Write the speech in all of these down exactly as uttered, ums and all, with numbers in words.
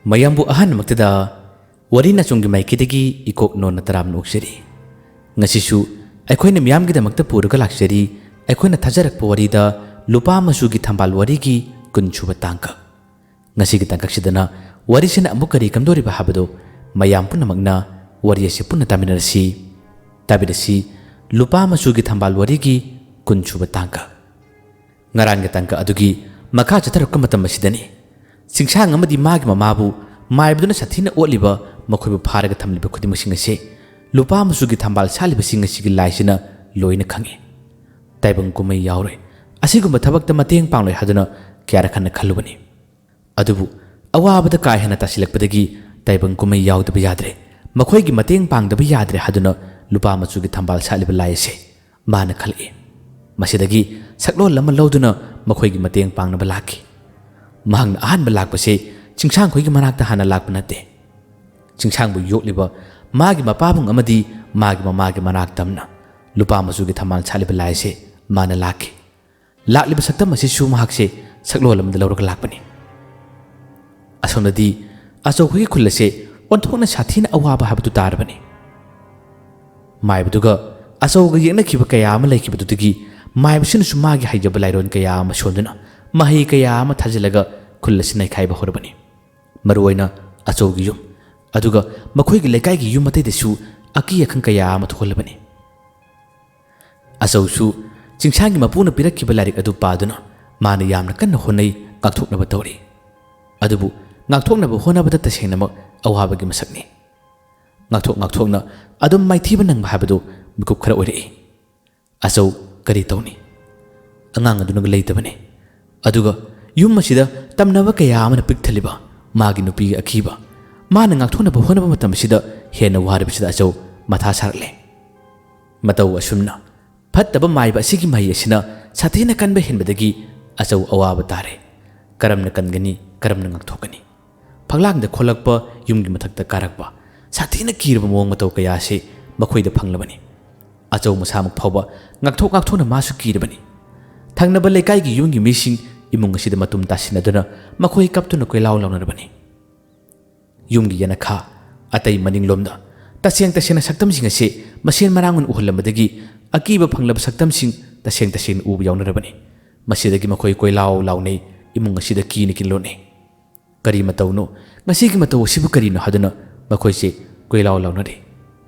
ꯃꯌꯥꯝꯕꯨ ꯑꯍꯥꯟꯕꯃꯛꯇꯗ ꯋꯥꯔꯤ ꯅꯆꯨꯝꯒꯤ ꯃꯥꯏꯀꯩꯗꯒꯤ ꯏꯀꯣꯛ ꯅꯣꯟꯅ ꯇꯔꯥꯝꯅ ꯑꯣꯛꯆꯔꯤ꯫ ꯉꯁꯤꯁꯨ ꯑꯩꯈꯣꯏꯅ ꯃꯤꯌꯥꯝꯒꯤꯗꯃꯛꯇ ꯄꯨꯔꯒ ꯂꯥꯛꯆꯔꯤ, ꯑꯩꯈꯣꯏꯅ ꯊꯥꯖꯔꯛꯄ ꯋꯥꯔꯤꯗ ꯂꯨꯄꯥ ꯃꯆꯨꯒꯤ ꯊꯝꯕꯥꯜ ꯋꯥꯔꯤꯒꯤ ꯀꯨꯟ ꯁꯨꯕ ꯇꯥꯡꯀꯛ꯫ ꯉꯁꯤꯒꯤ ꯇꯥꯡꯀꯛꯁꯤꯗꯅ ꯋꯥꯔꯤꯁꯤꯅ ꯑꯃꯨꯛ ꯀꯔꯤ ꯀꯝꯗꯧꯔꯤꯕ ꯍꯥꯏꯕꯗꯨ ꯃꯌꯥꯝ ꯄꯨꯝꯅꯃꯛꯅ ꯋꯥꯔꯤ ꯑꯁꯤ ꯄꯨꯟꯅ ꯇꯥꯃꯤꯟꯅꯔꯁꯤ꯫ ꯇꯥꯕꯤꯔꯁꯤ, ꯂꯨꯄꯥ ꯃꯆꯨꯒꯤ ꯊꯝꯕꯥꯜ ꯋꯥꯔꯤꯒꯤ ꯀꯨꯟ ꯁꯨꯕ ꯇꯥꯡꯀꯛ꯫ ꯉꯔꯥꯡꯒꯤ ꯇꯥꯡꯀꯛ ꯑꯗꯨꯒꯤ ꯃꯈꯥ ꯆꯠꯊꯔꯛꯄ ꯃꯇꯝ ꯑꯁꯤꯗꯅꯤ꯫ ꯆꯤꯡꯁꯥꯡ ꯑꯃꯗꯤ ꯃꯥꯒꯤ ꯃꯃꯥꯕꯨ ꯃꯥꯏꯕꯗꯨꯅ ꯁꯥꯊꯤꯅ ꯑꯣꯠꯂꯤꯕ, ꯃꯈꯣꯏꯕꯨ ꯐꯥꯔꯒ ꯊꯝꯂꯤꯕ ꯈꯨꯗꯤꯡꯃꯛꯁꯤꯡ ꯑꯁꯤ ꯂꯨꯄꯥ ꯃꯆꯨꯒꯤ ꯊꯝꯕꯥꯜ ꯁꯥꯠꯂꯤꯕꯁꯤꯡ ꯑꯁꯤꯒꯤ ꯂꯥꯏꯁꯤꯅ ꯂꯣꯏꯅ ꯈꯪꯏ꯫ ꯇꯥꯏꯕꯪ ꯀꯨꯝꯍꯩ ꯌꯥꯎꯔꯣꯏ꯫ ꯑꯁꯤꯒꯨꯝꯕ ꯊꯕꯛꯇ ꯃꯇꯦꯡ ꯄꯥꯡꯂꯣꯏ ꯍꯥꯏꯗꯨꯅ ꯀꯌꯥꯔꯛ ꯍꯟꯅ ꯈꯜꯂꯨꯕꯅꯤ꯫ ꯑꯗꯨꯕꯨ ꯑꯋꯥꯕꯗ ꯀꯥ ꯍꯦꯟꯅ ꯇꯥꯁꯤꯜꯂꯛꯄꯗꯒꯤ ꯇꯥꯏꯕꯪ ꯀꯨꯝꯍꯩ ꯌꯥꯎꯗꯕ ꯌꯥꯗ꯭ꯔꯦ, ꯃꯈꯣꯏꯒꯤ ꯃꯇꯦꯡ ꯄꯥꯡꯗꯕ ꯌꯥꯗ꯭ꯔꯦ ꯍꯥꯏꯗꯨꯅ ꯂꯨꯄꯥ ꯃꯆꯨꯒꯤ ꯊꯝꯕꯥꯜ ꯁꯥꯠꯂꯤꯕ ꯂꯥꯏ ꯑꯁꯤ ꯃꯥꯅ ꯈꯜꯂꯛꯏ꯫ ꯃꯁꯤꯗꯒꯤ ꯁꯛꯂꯣꯟ ꯑꯃ ꯂꯧꯗꯨꯅ ꯃꯈꯣꯏꯒꯤ ꯃꯇꯦꯡ ꯄꯥꯡꯅꯕ ꯂꯥꯛꯈꯤ꯫ ꯃꯍꯥꯛꯅ ꯑꯍꯥꯟꯕ ꯂꯥꯛꯄꯁꯤ ꯆꯤꯡꯁꯥꯡꯈꯣꯏꯒꯤ ꯃꯅꯥꯛꯇ ꯍꯥꯟꯅ ꯂꯥꯛꯄ ꯅꯠꯇꯦ꯫ ꯆꯤꯡꯁꯥꯡꯕꯨ ꯌꯣꯛꯂꯤꯕ ꯃꯥꯒꯤ ꯃꯄꯥꯕꯨꯡ ꯑꯃꯗꯤ ꯃꯥꯒꯤ ꯃꯃꯥꯒꯤ ꯃꯅꯥꯛ ꯇꯝꯅ ꯂꯨꯄꯥ ꯃꯆꯨꯒꯤ ꯊꯝꯕꯥꯜ ꯁꯥꯠꯂꯤꯕ ꯂꯥꯏꯁꯦ ꯃꯥꯅ ꯂꯥꯛꯈꯤ꯫ ꯂꯥꯛꯂꯤꯕ ꯁꯛꯇꯝ ꯑꯁꯤꯁꯨ ꯃꯍꯥꯛꯁꯦ ꯁꯛꯂꯣꯟ ꯑꯃꯗ ꯂꯧꯔꯒ ꯂꯥꯛꯄꯅꯤ꯫ ꯑꯁꯣꯝꯗꯗꯤ ꯑꯆꯧꯈꯣꯏꯒꯤ ꯈꯨꯜ ꯑꯁꯦ ꯑꯣꯟꯊꯣꯛꯅ ꯁꯥꯊꯤꯅ ꯑꯋꯥꯕ ꯍꯥꯏꯕꯗꯨ ꯇꯥꯔꯕꯅꯤ꯫ ꯃꯥꯏꯕꯗꯨꯒ ꯑꯆꯧꯒ ꯌꯦꯛꯅꯈꯤꯕ ꯀꯌꯥ ꯑꯃ ꯂꯩꯈꯤꯕꯗꯨꯗꯒꯤ ꯃꯥꯏꯕꯁꯤꯅꯁꯨ ꯃꯥꯒꯤ ꯍꯩꯖꯕ ꯂꯥꯏꯔꯣꯟ ꯀꯌꯥ ꯑꯃ ꯁꯣꯟꯗꯨꯅ ꯃꯍꯩ ꯀꯌꯥ ꯑꯃ ꯊꯥꯖꯤꯜꯂꯒ ꯈꯨꯜ ꯑꯁꯤ ꯅꯩꯈꯥꯏꯕ ꯍꯧꯔꯕꯅꯤ꯫ ꯃꯔꯨꯑꯣꯏꯅ ꯑꯆꯧꯒꯤ ꯌꯨꯝ, ꯑꯗꯨꯒ ꯃꯈꯣꯏꯒꯤ ꯂꯩꯀꯥꯏꯒꯤ ꯌꯨꯝ ꯑꯇꯩꯗꯁꯨ ꯑꯀꯤ ꯑꯈꯪ ꯀꯌꯥ ꯑꯃ ꯊꯣꯛꯍꯜꯂꯕꯅꯤ꯫ ꯑꯆꯧꯁꯨ ꯆꯤꯡꯁꯥꯡꯒꯤ ꯃꯄꯨꯅ ꯄꯤꯔꯛꯈꯤꯕ ꯂꯥꯏꯔꯤꯛ ꯑꯗꯨ ꯄꯥꯗꯨꯅ ꯃꯥꯅ ꯌꯥꯝꯅ ꯀꯟꯅ ꯍꯣꯠꯅꯩ, ꯉꯥꯛꯊꯣꯛꯅꯕ ꯇꯧꯔꯤ꯫ ꯑꯗꯨꯕꯨ ꯉꯥꯛꯊꯣꯛꯅꯕ ꯍꯣꯠꯅꯕꯗ ꯇꯁꯦꯡꯅꯃꯛ ꯑꯋꯥꯕꯒꯤ ꯃꯁꯛꯅꯤ꯫ ꯉꯥꯛꯊꯣꯛ ꯉꯥꯛꯊꯣꯛꯅ ꯑꯗꯨꯝ ꯃꯥꯏꯊꯤꯕ ꯅꯪꯕ ꯍꯥꯏꯕꯗꯨ ꯃꯤꯀꯨꯞ ꯈꯔ ꯑꯣꯏꯔꯛꯏ꯫ ꯑꯆꯧ ꯀꯔꯤ ꯇꯧꯅꯤ? ꯑꯉꯥꯡ ꯑꯗꯨꯅꯒ ꯂꯩꯇꯕꯅꯤ꯫ ꯑꯗꯨꯒ ꯌꯨꯝ ꯑꯁꯤꯗ ꯇꯝꯅꯕ ꯀꯌꯥ ꯑꯃꯅ ꯄꯤꯛ ꯊꯜꯂꯤꯕ ꯃꯥꯒꯤ ꯅꯨꯄꯤꯒꯤ ꯑꯀꯤꯕ꯫ ꯃꯥꯅ ꯉꯥꯛꯊꯣꯛꯅꯕ ꯍꯣꯠꯅꯕ ꯃꯇꯝ ꯑꯁꯤꯗ ꯍꯦꯟꯅ ꯋꯥꯔꯤꯕꯁꯤꯗ ꯑꯆꯧ ꯃꯊꯥ ꯁꯥꯔꯛꯂꯦ꯫ ꯃꯇꯧ ꯑꯁꯨꯝꯅ ꯐꯠꯇꯕ ꯃꯥꯏꯕ ꯑꯁꯤꯒꯤ ꯃꯍꯩ ꯑꯁꯤꯅ ꯁꯥꯊꯤꯅ ꯀꯟꯕ ꯍꯦꯟꯕꯗꯒꯤ ꯑꯆꯧ ꯑꯋꯥꯕ ꯇꯥꯔꯦ꯫ ꯀꯔꯝꯅ ꯀꯟꯒꯅꯤ, ꯀꯔꯝꯅ ꯉꯥꯛꯊꯣꯛꯀꯅꯤ? ꯐꯛꯂꯥꯡꯗ ꯈꯣꯠꯂꯛꯄ, ꯌꯨꯝꯒꯤ ꯃꯊꯛꯇ ꯀꯥꯔꯛꯄ, ꯁꯥꯊꯤꯅ ꯀꯤꯔꯕ ꯃꯑꯣꯡ ꯃꯇꯧ ꯀꯌꯥ ꯑꯁꯤ ꯃꯈꯣꯏꯗ ꯐꯪꯂꯕꯅꯤ꯫ ꯑꯆꯧ ꯃꯁꯥꯃꯛ ꯐꯥꯎꯕ ꯉꯥꯛꯊꯣꯛ ꯉꯥꯛꯊꯣꯛꯅ ꯃꯥꯁꯨ ꯀꯤꯔꯕꯅꯤ꯫ ꯊꯪꯅꯕ ꯂꯩꯀꯥꯏꯒꯤ ꯌꯨꯝꯒꯤ ꯃꯤꯁꯤꯡ ꯏꯃꯨꯡ ꯑꯁꯤꯗ ꯃꯇꯨꯝ ꯇꯥꯁꯤꯟꯅꯗꯨꯅ ꯃꯈꯣꯏ ꯀꯞꯇꯨꯅ ꯀꯣꯏꯂꯥꯎ ꯂꯥꯎꯅꯔꯕꯅꯤ꯫ ꯌꯨꯝꯒꯤ ꯌꯦꯅꯈꯥ, ꯑꯇꯩ ꯃꯅꯤꯡꯂꯣꯝꯗ ꯇꯁꯦꯡ ꯇꯁꯦꯡꯅ ꯁꯛꯇꯝꯁꯤꯡ ꯑꯁꯤ ꯃꯁꯦꯟ ꯃꯔꯥꯡ ꯑꯣꯏꯅ ꯎꯍꯜꯂꯝꯕꯗꯒꯤ ꯑꯀꯤꯕ ꯐꯪꯂꯕ ꯁꯛꯇꯝꯁꯤꯡ ꯇꯁꯦꯡ ꯇꯁꯦꯡꯅ ꯎꯕ ꯌꯥꯎꯅꯔꯕꯅꯤ꯫ ꯃꯁꯤꯗꯒꯤ ꯃꯈꯣꯏ ꯀꯣꯏꯂꯥꯎ ꯂꯥꯎꯅꯩ, ꯏꯃꯨꯡ ꯑꯁꯤꯗ ꯀꯤꯅ ꯀꯤꯅ ꯂꯣꯠꯅꯩ꯫ "ꯀꯔꯤ ꯃꯇꯧꯅꯣ? ꯉꯁꯤꯒꯤ ꯃꯇꯧ ꯑꯁꯤꯕꯨ ꯀꯔꯤꯅꯣ?" ꯍꯥꯏꯗꯨꯅ ꯃꯈꯣꯏꯁꯦ ꯀꯣꯏꯂꯥꯎ ꯂꯥꯎꯅꯔꯤ꯫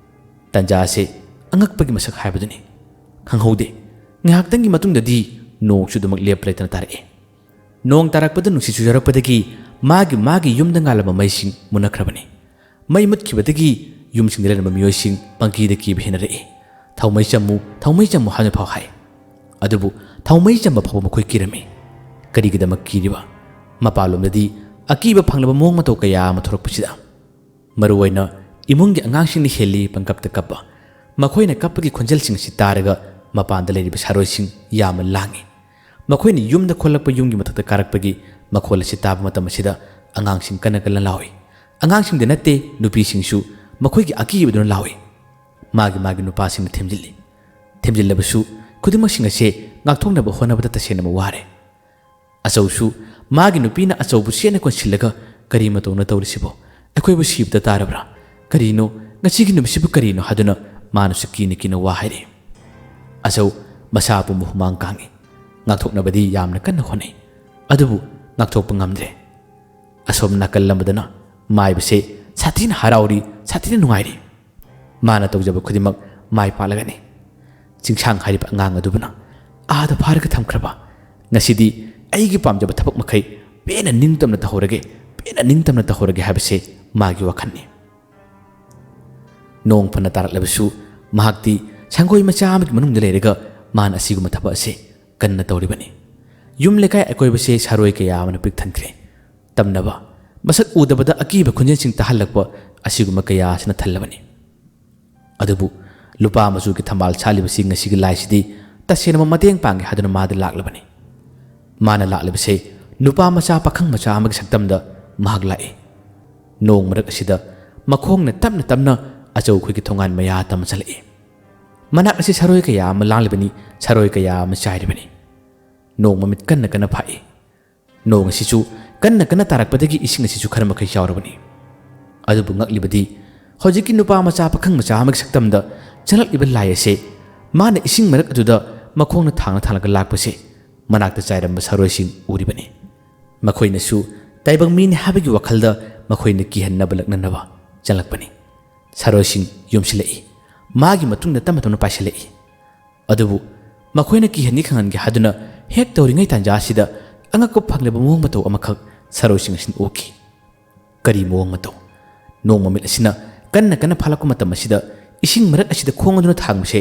ꯇꯟꯖꯥ ꯑꯁꯤ ꯑꯉꯛꯄꯒꯤ ꯃꯁꯛ ꯍꯥꯏꯕꯗꯨꯅꯤ꯫ ꯈꯪꯍꯧꯗꯦ, ꯉꯥꯏꯍꯥꯛꯇꯪꯒꯤ ꯃꯇꯨꯡꯗꯗꯤ ꯅꯣꯡꯁꯨ ꯑꯗꯨꯃꯛ ꯂꯦꯞꯄ ꯂꯩꯇꯅ ꯇꯥꯔꯛꯏ꯫ ꯅꯣꯡ ꯇꯥꯔꯛꯄꯗ ꯅꯨꯡꯁꯤꯠ ꯆꯨꯖꯔꯛꯄꯗꯒꯤ ꯃꯥꯒꯤ ꯃꯥꯒꯤ ꯌꯨꯝꯗ ꯉꯥꯜꯂꯝꯕ ꯃꯩꯁꯤꯡ ꯃꯨꯟꯅꯈ꯭ꯔꯕꯅꯤ꯫ ꯃꯩ ꯃꯨꯠꯈꯤꯕꯗꯒꯤ ꯌꯨꯝꯁꯤꯡꯗ ꯂꯩꯔꯝꯕ ꯃꯤꯑꯣꯏꯁꯤꯡ ꯄꯪꯀꯤꯗ ꯀꯤꯕ ꯍꯦꯟꯅꯔꯛꯏ꯫ "ꯊꯧꯃꯩ ꯆꯝꯃꯨ, ꯊꯧꯃꯩ ꯆꯝꯃꯨ" ꯍꯥꯏꯅ ꯐꯥꯎ ꯍꯥꯏ꯫ ꯑꯗꯨꯕꯨ ꯊꯧꯃꯩ ꯆꯝꯕ ꯐꯥꯎꯕ ꯃꯈꯣꯏ ꯀꯤꯔꯝꯃꯤ꯫ ꯀꯔꯤꯒꯤꯗꯃꯛ ꯀꯤꯔꯤꯕ? ꯃꯄꯥꯟꯂꯣꯝꯗꯗꯤ ꯑꯀꯤꯕ ꯐꯪꯂꯕ ꯃꯑꯣꯡ ꯃꯇꯧ ꯀꯌꯥ ꯑꯃ ꯊꯣꯔꯛꯄꯁꯤꯗ꯫ ꯃꯔꯨꯑꯣꯏꯅ ꯏꯃꯨꯡꯒꯤ ꯑꯉꯥꯡꯁꯤꯡꯅ ꯍꯦꯜꯂꯤ ꯄꯪꯀꯞꯇ ꯀꯞꯄ꯫ ꯃꯈꯣꯏꯅ ꯀꯞꯄꯒꯤ ꯈꯣꯟꯖꯦꯜꯁꯤꯡ ꯑꯁꯤ ꯇꯥꯔꯒ ꯃꯄꯥꯟꯗ ꯂꯩꯔꯤꯕ ꯁꯥꯔꯣꯏꯁꯤꯡ ꯌꯥꯝꯅ ꯂꯥꯡꯏ꯫ ꯃꯈꯣꯏꯅ ꯌꯨꯝꯗ ꯈꯣꯂꯛꯄ ꯌꯨꯝꯒꯤ ꯃꯊꯛꯇ ꯀꯥꯔꯛꯄꯒꯤ ꯃꯈꯣꯜ ꯑꯁꯤ ꯇꯥꯕ ꯃꯇꯝ ꯑꯁꯤꯗ ꯑꯉꯥꯡꯁꯤꯡ ꯀꯟꯅ ꯀꯟꯅ ꯂꯥꯎꯏ꯫ ꯑꯉꯥꯡꯁꯤꯡꯗ ꯅꯠꯇꯦ, ꯅꯨꯄꯤꯁꯤꯡꯁꯨ ꯃꯈꯣꯏꯒꯤ ꯑꯀꯤꯕꯗꯨꯅ ꯂꯥꯎꯏ꯫ ꯃꯥꯒꯤ ꯃꯥꯒꯤ ꯅꯨꯄꯥꯁꯤꯡꯅ ꯊꯦꯝꯖꯤꯜꯂꯤ꯫ ꯊꯦꯝꯖꯤꯜꯂꯕꯁꯨ ꯈꯨꯗꯤꯡꯃꯛꯁꯤꯡ ꯑꯁꯦ ꯉꯥꯛꯊꯣꯛꯅꯕ ꯍꯣꯠꯅꯕꯗ ꯇꯁꯦꯡꯅ ꯋꯥꯔꯦ꯫ ꯑꯆꯧꯁꯨ ꯃꯥꯒꯤ ꯅꯨꯄꯤꯅ ꯑꯆꯧꯕ ꯆꯦꯠꯅ ꯀꯣꯟꯁꯤꯜꯂꯒ "ꯀꯔꯤ ꯃꯇꯧꯅ ꯇꯧꯔꯤꯁꯤꯕꯣ? ꯑꯩꯈꯣꯏꯕꯨ ꯁꯤꯕꯗ ꯇꯥꯔꯕ꯭ꯔꯥ? ꯀꯔꯤꯅꯣ? ꯉꯁꯤꯒꯤ ꯅꯨꯃꯤꯠꯁꯤꯕꯨ ꯀꯔꯤꯅꯣ?" ꯍꯥꯏꯗꯨꯅ ꯃꯥꯅꯁꯨ ꯀꯤꯅ ꯀꯤꯅ ꯋꯥ ꯍꯥꯏꯔꯛꯏ꯫ ꯑꯆꯧ ꯃꯁꯥ ꯄꯨꯝꯕ ꯍꯨꯃꯥꯡ ꯀꯥꯡꯏ꯫ ꯉꯥꯛꯊꯣꯛꯅꯕꯗꯤ ꯌꯥꯝꯅ ꯀꯟꯅ ꯍꯣꯠꯅꯩ꯫ ꯑꯗꯨꯕꯨ ꯉꯥꯛꯊꯣꯛꯄ ꯉꯝꯗ꯭ꯔꯦ꯫ ꯑꯁꯣꯝ ꯅꯥꯀꯜ ꯑꯃꯗꯅ ꯃꯥꯏꯕꯁꯦ ꯁꯥꯊꯤꯅ ꯍꯔꯥꯎꯔꯤ, ꯁꯥꯊꯤꯅ ꯅꯨꯡꯉꯥꯏꯔꯤ꯫ ꯃꯥꯅ ꯇꯧꯖꯕ ꯈꯨꯗꯤꯡꯃꯛ ꯃꯥꯏ ꯄꯥꯛꯂꯒꯅꯤ꯫ ꯆꯤꯡꯁꯥꯡ ꯍꯥꯏꯔꯤꯕ ꯑꯉꯥꯡ ꯑꯗꯨꯕꯨꯅ ꯑꯥꯗ ꯐꯥꯔꯒ ꯊꯝꯈ꯭ꯔꯕ꯫ ꯉꯁꯤꯗꯤ ꯑꯩꯒꯤ ꯄꯥꯝꯖꯕ ꯊꯕꯛ ꯃꯈꯩ ꯄꯦꯟꯅ ꯅꯤꯡꯇꯝꯅ ꯇꯧꯍꯧꯔꯒꯦ, ꯄꯦꯟꯅ ꯅꯤꯡꯇꯝꯅ ꯇꯧꯍꯧꯔꯒꯦ ꯍꯥꯏꯕꯁꯦ ꯃꯥꯒꯤ ꯋꯥꯈꯜꯅꯤ꯫ ꯅꯣꯡ ꯐꯅ ꯇꯥꯔꯛꯂꯕꯁꯨ ꯃꯍꯥꯛꯇꯤ ꯁꯪꯒꯣꯏ ꯃꯆꯥ ꯑꯃꯒꯤ ꯃꯅꯨꯡꯗ ꯂꯩꯔꯒ ꯃꯥꯅ ꯑꯁꯤꯒꯨꯝꯕ ꯊꯕꯛ ꯑꯁꯦ ꯀꯟꯅ ꯇꯧꯔꯤꯕꯅꯤ꯫ ꯌꯨꯝ ꯂꯩꯀꯥꯏ ꯑꯀꯣꯏꯕꯁꯦ ꯁꯥꯔꯣꯏ ꯀꯌꯥ ꯑꯃꯅ ꯄꯤꯛ ꯊꯟꯈ꯭ꯔꯦ꯫ ꯇꯝꯅꯕ, ꯃꯁꯛ ꯎꯗꯕꯗ ꯑꯀꯤꯕ ꯈꯣꯟꯖꯦꯜꯁꯤꯡ ꯇꯥꯍꯜꯂꯛꯄ ꯑꯁꯤꯒꯨꯝꯕ ꯀꯌꯥ ꯑꯁꯤꯅ ꯊꯜꯂꯕꯅꯤ꯫ ꯑꯗꯨꯕꯨ ꯂꯨꯄꯥ ꯃꯆꯨꯒꯤ ꯊꯝꯕꯥꯜ ꯁꯥꯠꯂꯤꯕꯁꯤ ꯉꯁꯤꯒꯤ ꯂꯥꯏꯁꯤꯗꯤ ꯇꯁꯦꯡꯅꯃꯛ ꯃꯇꯦꯡ ꯄꯥꯡꯒꯦ ꯍꯥꯏꯗꯨꯅ ꯃꯥꯗ ꯂꯥꯛꯂꯕꯅꯤ꯫ ꯃꯥꯅ ꯂꯥꯛꯂꯤꯕꯁꯦ ꯅꯨꯄꯥ ꯃꯆꯥ, ꯄꯥꯈꯪ ꯃꯆꯥ ꯑꯃꯒꯤ ꯁꯛꯇꯝꯗ ꯃꯍꯥꯛ ꯂꯥꯛꯏ꯫ ꯅꯣꯡ ꯃꯔꯛ ꯑꯁꯤꯗ ꯃꯈꯣꯡꯅ ꯇꯞꯅ ꯇꯞꯅ ꯑꯆꯧ ꯑꯩꯈꯣꯏꯒꯤ ꯊꯣꯡꯒꯥꯟ ꯃꯌꯥ ꯇꯝꯅ ꯆꯠꯂꯛꯏ꯫ ꯃꯅꯥꯛ ꯑꯁꯤ ꯁꯥꯔꯣꯏ ꯀꯌꯥ ꯑꯃ ꯂꯥꯡꯂꯤꯕꯅꯤ, ꯁꯥꯔꯣꯏ ꯀꯌꯥ ꯑꯃ ꯆꯥꯏꯔꯤꯕꯅꯤ꯫ ꯅꯣꯡ ꯃꯃꯤꯠ ꯀꯟꯅ ꯀꯟꯅ ꯐꯥꯛꯏ꯫ ꯅꯣꯡ ꯑꯁꯤꯁꯨ ꯀꯟꯅ ꯀꯟꯅ ꯇꯥꯔꯛꯄꯗꯒꯤ ꯏꯁꯤꯡ ꯑꯁꯤꯁꯨ ꯈꯔ ꯃꯈꯩ ꯆꯥꯎꯔꯕꯅꯤ꯫ ꯑꯗꯨꯕꯨ ꯉꯛꯂꯤꯕꯗꯤ, ꯍꯧꯖꯤꯛꯀꯤ ꯅꯨꯄꯥ ꯃꯆꯥ, ꯄꯥꯈꯪ ꯃꯆꯥ ꯑꯃꯒꯤ ꯁꯛꯇꯝꯗ ꯆꯦꯜꯂꯛꯂꯤꯕ ꯂꯥꯏ ꯑꯁꯦ ꯃꯥꯅ ꯏꯁꯤꯡ ꯃꯔꯛ ꯑꯗꯨꯗ ꯃꯈꯣꯡꯅ ꯊꯥꯡꯅ ꯊꯥꯡꯂꯒ ꯂꯥꯛꯄꯁꯦ ꯃꯅꯥꯛꯇ ꯆꯥꯏꯔꯝꯕ ꯁꯥꯔꯣꯏꯁꯤꯡ ꯎꯔꯤꯕꯅꯤ꯫ ꯃꯈꯣꯏꯅꯁꯨ ꯇꯥꯏꯕꯪ ꯃꯤꯅꯤ ꯍꯥꯏꯕꯒꯤ ꯋꯥꯈꯜꯗ ꯃꯈꯣꯏꯅ ꯀꯤꯍꯟꯅꯕ ꯂꯛꯅꯅꯕ ꯆꯪꯂꯛꯄꯅꯤ꯫ ꯁꯥꯔꯣꯏꯁꯤꯡ ꯌꯣꯝꯁꯤꯜꯂꯛꯏ꯫ ꯃꯥꯒꯤ ꯃꯇꯨꯡꯗ ꯇꯞꯅ ꯇꯞꯅ ꯄꯥꯏꯁꯤꯜꯂꯛꯏ꯫ ꯑꯗꯨꯕꯨ ꯃꯈꯣꯏꯅ ꯀꯤꯍꯟꯒꯦ ꯈꯪꯍꯟꯒꯦ ꯍꯥꯏꯗꯨꯅ ꯍꯦꯛ ꯇꯧꯔꯤꯉꯩ ꯇꯥꯟꯖꯥ ꯑꯁꯤꯗ ꯑꯉꯛꯄ ꯐꯪꯂꯕ ꯃꯑꯣꯡ ꯃꯇꯧ ꯑꯃꯈꯛ ꯁꯥꯔꯣꯏꯁꯤꯡ ꯑꯁꯤꯅ ꯎꯈꯤ꯫ ꯀꯔꯤ ꯃꯑꯣꯡ ꯃꯇꯧ? ꯅꯣꯡ ꯃꯃꯤꯠ ꯑꯁꯤꯅ ꯀꯟꯅ ꯀꯟꯅ ꯐꯥꯜꯂꯛꯄ ꯃꯇꯝ ꯑꯁꯤꯗ ꯏꯁꯤꯡ ꯃꯔꯛ ꯑꯁꯤꯗ ꯈꯣꯡ ꯑꯗꯨꯅ ꯊꯥꯡꯕꯁꯦ,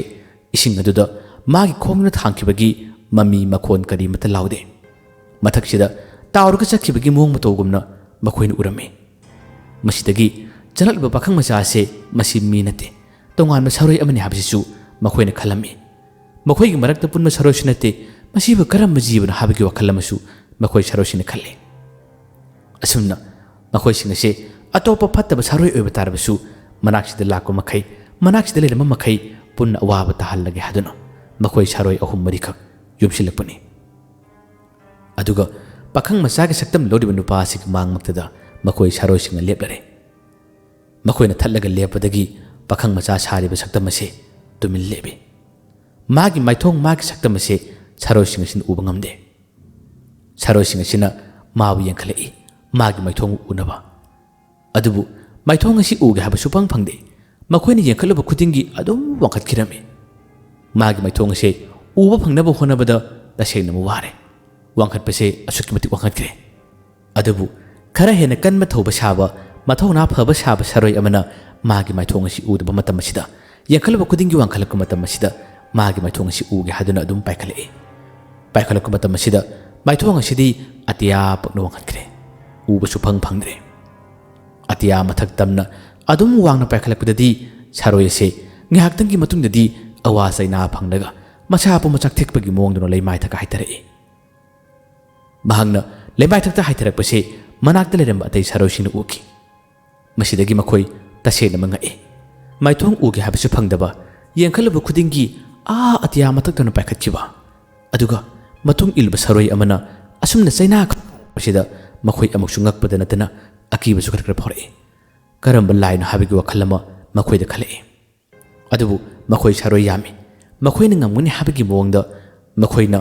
ꯏꯁꯤꯡ ꯑꯗꯨꯗ ꯃꯥꯒꯤ ꯈꯣꯡꯗꯨꯅ ꯊꯥꯡꯈꯤꯕꯒꯤ ꯃꯃꯤ ꯃꯈꯣꯟ ꯀꯔꯤꯃꯠꯇ ꯂꯥꯎꯗꯦ꯫ ꯃꯊꯛꯁꯤꯗ ꯇꯥꯎꯔꯒ ꯆꯠꯈꯤꯕꯒꯤ ꯃꯑꯣꯡ ꯃꯇꯧꯒꯨꯝꯅ ꯃꯈꯣꯏꯅ ꯎꯔꯝꯃꯤ꯫ ꯃꯁꯤꯗꯒꯤ ꯆꯪꯂꯛꯂꯤꯕ ꯄꯥꯈꯪ ꯃꯆꯥ ꯑꯁꯦ ꯃꯁꯤ ꯃꯤ ꯅꯠꯇꯦ, ꯇꯣꯉꯥꯟꯕ ꯁꯥꯔꯣꯏ ꯑꯃꯅꯤ ꯍꯥꯏꯕꯁꯤꯁꯨ ꯃꯈꯣꯏꯅ ꯈꯜꯂꯝꯃꯤ꯫ ꯃꯈꯣꯏꯒꯤ ꯃꯔꯛꯇ ꯄꯨꯟꯕ ꯁꯥꯔꯣꯏꯁꯨ ꯅꯠꯇꯦ, ꯃꯁꯤꯕꯨ ꯀꯔꯝꯕ ꯖꯤꯕꯅꯣ ꯍꯥꯏꯕꯒꯤ ꯋꯥꯈꯜ ꯑꯃꯁꯨ ꯃꯈꯣꯏ ꯁꯥꯔꯣꯏꯁꯤꯡꯅ ꯈꯜꯂꯤ꯫ ꯑꯁꯨꯝꯅ ꯃꯈꯣꯏꯁꯤꯡ ꯑꯁꯦ ꯑꯇꯣꯞꯄ ꯐꯠꯇꯕ ꯁꯥꯔꯣꯏ ꯑꯣꯏꯕ ꯇꯥꯔꯕꯁꯨ, ꯃꯅꯥꯛꯁꯤꯗ ꯂꯥꯛꯄ ꯃꯈꯩ, ꯃꯅꯥꯛꯁꯤꯗ ꯂꯩꯔꯝꯕ ꯃꯈꯩ ꯄꯨꯟꯅ ꯑꯋꯥꯕ ꯇꯥꯍꯜꯂꯒꯦ ꯍꯥꯏꯗꯨꯅ ꯃꯈꯣꯏ ꯁꯥꯔꯣꯏ ꯑꯍꯨꯝ ꯃꯔꯤꯈꯛ ꯌꯣꯝꯁꯤꯜꯂꯛꯄꯅꯤ꯫ ꯑꯗꯨꯒ ꯄꯥꯈꯪ ꯃꯆꯥꯒꯤ ꯁꯛꯇꯝ ꯂꯧꯔꯤꯕ ꯅꯨꯄꯥ ꯑꯁꯤꯒꯤ ꯃꯥꯡꯃꯛꯇꯗ ꯃꯈꯣꯏ ꯁꯥꯔꯣꯏꯁꯤꯡꯅ ꯂꯦꯞꯂꯔꯦ꯫ ꯃꯈꯣꯏꯅ ꯊꯠꯂꯒ ꯂꯦꯞꯄꯗꯒꯤ ꯄꯥꯈꯪ ꯃꯆꯥ ꯁꯥꯔꯤꯕ ꯁꯛꯇꯝ ꯑꯁꯤ ꯇꯨꯃꯤꯟ ꯂꯦꯞꯄꯤ꯫ ꯃꯥꯒꯤ ꯃꯥꯏꯊꯣꯡ, ꯃꯥꯒꯤ ꯁꯛꯇꯝ ꯑꯁꯤ ꯁꯥꯔꯣꯏꯁꯤꯡ ꯑꯁꯤꯅ ꯎꯕ ꯉꯝꯗꯦ꯫ ꯁꯥꯔꯣꯏꯁꯤꯡ ꯑꯁꯤꯅ ꯃꯥꯕꯨ ꯌꯦꯡꯈꯠꯂꯛꯏ, ꯃꯥꯒꯤ ꯃꯥꯏꯊꯣꯡ ꯎꯅꯕ꯫ ꯑꯗꯨꯕꯨ ꯃꯥꯏꯊꯣꯡ ꯑꯁꯤ ꯎꯒꯦ ꯍꯥꯏꯕ ꯁꯨꯐꯪ ꯐꯪꯗꯦ꯫ ꯃꯈꯣꯏꯅ ꯌꯦꯡꯈꯠꯂꯨꯕ ꯈꯨꯗꯤꯡꯒꯤ ꯑꯗꯨꯝ ꯋꯥꯡꯈꯠꯈꯤꯔꯝꯃꯤ꯫ ꯃꯥꯒꯤ ꯃꯥꯏꯊꯣꯡ ꯑꯁꯤ ꯎꯕ ꯐꯪꯅꯕ ꯍꯣꯠꯅꯕꯗ ꯇꯁꯦꯡꯅ ꯋꯥꯔꯦ꯫ ꯋꯥꯡꯈꯠꯄꯁꯦ ꯑꯁꯨꯛꯀꯤ ꯃꯇꯤꯛ ꯋꯥꯡꯈꯠꯈ꯭ꯔꯦ꯫ ꯑꯗꯨꯕꯨ ꯈꯔ ꯍꯦꯟꯅ ꯀꯟꯕ ꯊꯧꯕ ꯁꯥꯕ, ꯃꯊꯧꯅꯥ ꯐꯕ ꯁꯥꯕ ꯁꯥꯔꯣꯏ ꯑꯃꯅ ꯃꯥꯒꯤ ꯃꯥꯏꯊꯣꯡ ꯑꯁꯤ ꯎꯗꯕ ꯃꯇꯝ ꯑꯁꯤꯗ, ꯌꯦꯡꯈꯠꯂꯨꯕ ꯈꯨꯗꯤꯡꯒꯤ ꯋꯥꯡꯈꯠꯂꯛꯄ ꯃꯇꯝ ꯑꯁꯤꯗ, ꯃꯥꯒꯤ ꯃꯥꯏꯊꯣꯡ ꯑꯁꯤ ꯎꯒꯦ ꯍꯥꯏꯗꯨꯅ ꯑꯗꯨꯝ ꯄꯥꯏꯈꯠꯂꯛꯏ꯫ ꯄꯥꯏꯈꯠꯂꯛꯄ ꯃꯇꯝ ꯑꯁꯤꯗ ꯃꯥꯏꯊꯣꯡ ꯑꯁꯤꯗꯤ ꯑꯇꯤꯌꯥ ꯄꯛꯅ ꯋꯥꯡꯈꯠꯈ꯭ꯔꯦ꯫ ꯎꯕ ꯁꯨꯐꯪ ꯐꯪꯗ꯭ꯔꯦ꯫ ꯑꯇꯤꯌꯥ ꯃꯊꯛ ꯇꯝꯅ ꯑꯗꯨꯝ ꯋꯥꯡꯅ ꯄꯥꯏꯈꯠꯂꯛꯄꯗꯗꯤ ꯁꯥꯔꯣꯏ ꯑꯁꯦ ꯉꯥꯏꯍꯥꯛꯇꯪꯒꯤ ꯃꯇꯨꯡꯗꯗꯤ ꯑꯋꯥ ꯆꯩꯅꯥ ꯐꯪꯂꯒ ꯃꯁꯥ ꯄꯨꯝꯕ ꯆꯥꯛꯊꯦꯛꯄꯒꯤ ꯃꯑꯣꯡꯗꯨꯅ ꯂꯩꯃꯥꯏ ꯊꯛꯀ ꯍꯥꯏꯊꯔꯛꯏ꯫ ꯃꯍꯥꯛꯅ ꯂꯩꯃꯥꯏꯊꯛꯇ ꯍꯥꯏꯊꯔꯛꯄꯁꯦ ꯃꯅꯥꯛꯇ ꯂꯩꯔꯝꯕ ꯑꯇꯩ ꯁꯥꯔꯣꯏꯁꯤꯡꯅ ꯎꯈꯤ꯫ ꯃꯁꯤꯗꯒꯤ ꯃꯈꯣꯏ ꯇꯁꯦꯡꯅꯃꯛ ꯉꯛꯏ꯫ ꯃꯥꯏꯊꯣꯡ ꯎꯒꯦ ꯍꯥꯏꯕꯁꯨ ꯐꯪꯗꯕ, ꯌꯦꯡꯈꯠꯂꯨꯕ ꯈꯨꯗꯤꯡꯒꯤ ꯑꯥ ꯑꯇꯤꯌꯥ ꯃꯊꯛꯇꯅ ꯄꯥꯏꯈꯠꯈꯤꯕ, ꯑꯗꯨꯒ ꯃꯇꯨꯡ ꯏꯜꯂꯤꯕ ꯁꯥꯔꯣꯏ ꯑꯃꯅ ꯑꯁꯨꯝꯅ ꯆꯩꯅꯥ ꯈꯥꯡꯕꯁꯤꯗ ꯃꯈꯣꯏ ꯑꯃꯨꯛꯁꯨ ꯉꯛꯄꯗ ꯅꯠꯇꯅ ꯑꯀꯤꯕꯁꯨ ꯈꯔ ꯈꯔ ꯐꯥꯎꯔꯛꯏ꯫ ꯀꯔꯝꯕ ꯂꯥꯏꯅꯣ ꯍꯥꯏꯕꯒꯤ ꯋꯥꯈꯜ ꯑꯃ ꯃꯈꯣꯏꯗ ꯈꯜꯂꯛꯏ꯫ ꯑꯗꯨꯕꯨ ꯃꯈꯣꯏ ꯁꯥꯔꯣꯏ ꯌꯥꯝꯃꯤ꯫ ꯃꯈꯣꯏꯅ ꯉꯝꯒꯅꯤ ꯍꯥꯏꯕꯒꯤ ꯃꯑꯣꯡꯗ ꯃꯈꯣꯏꯅ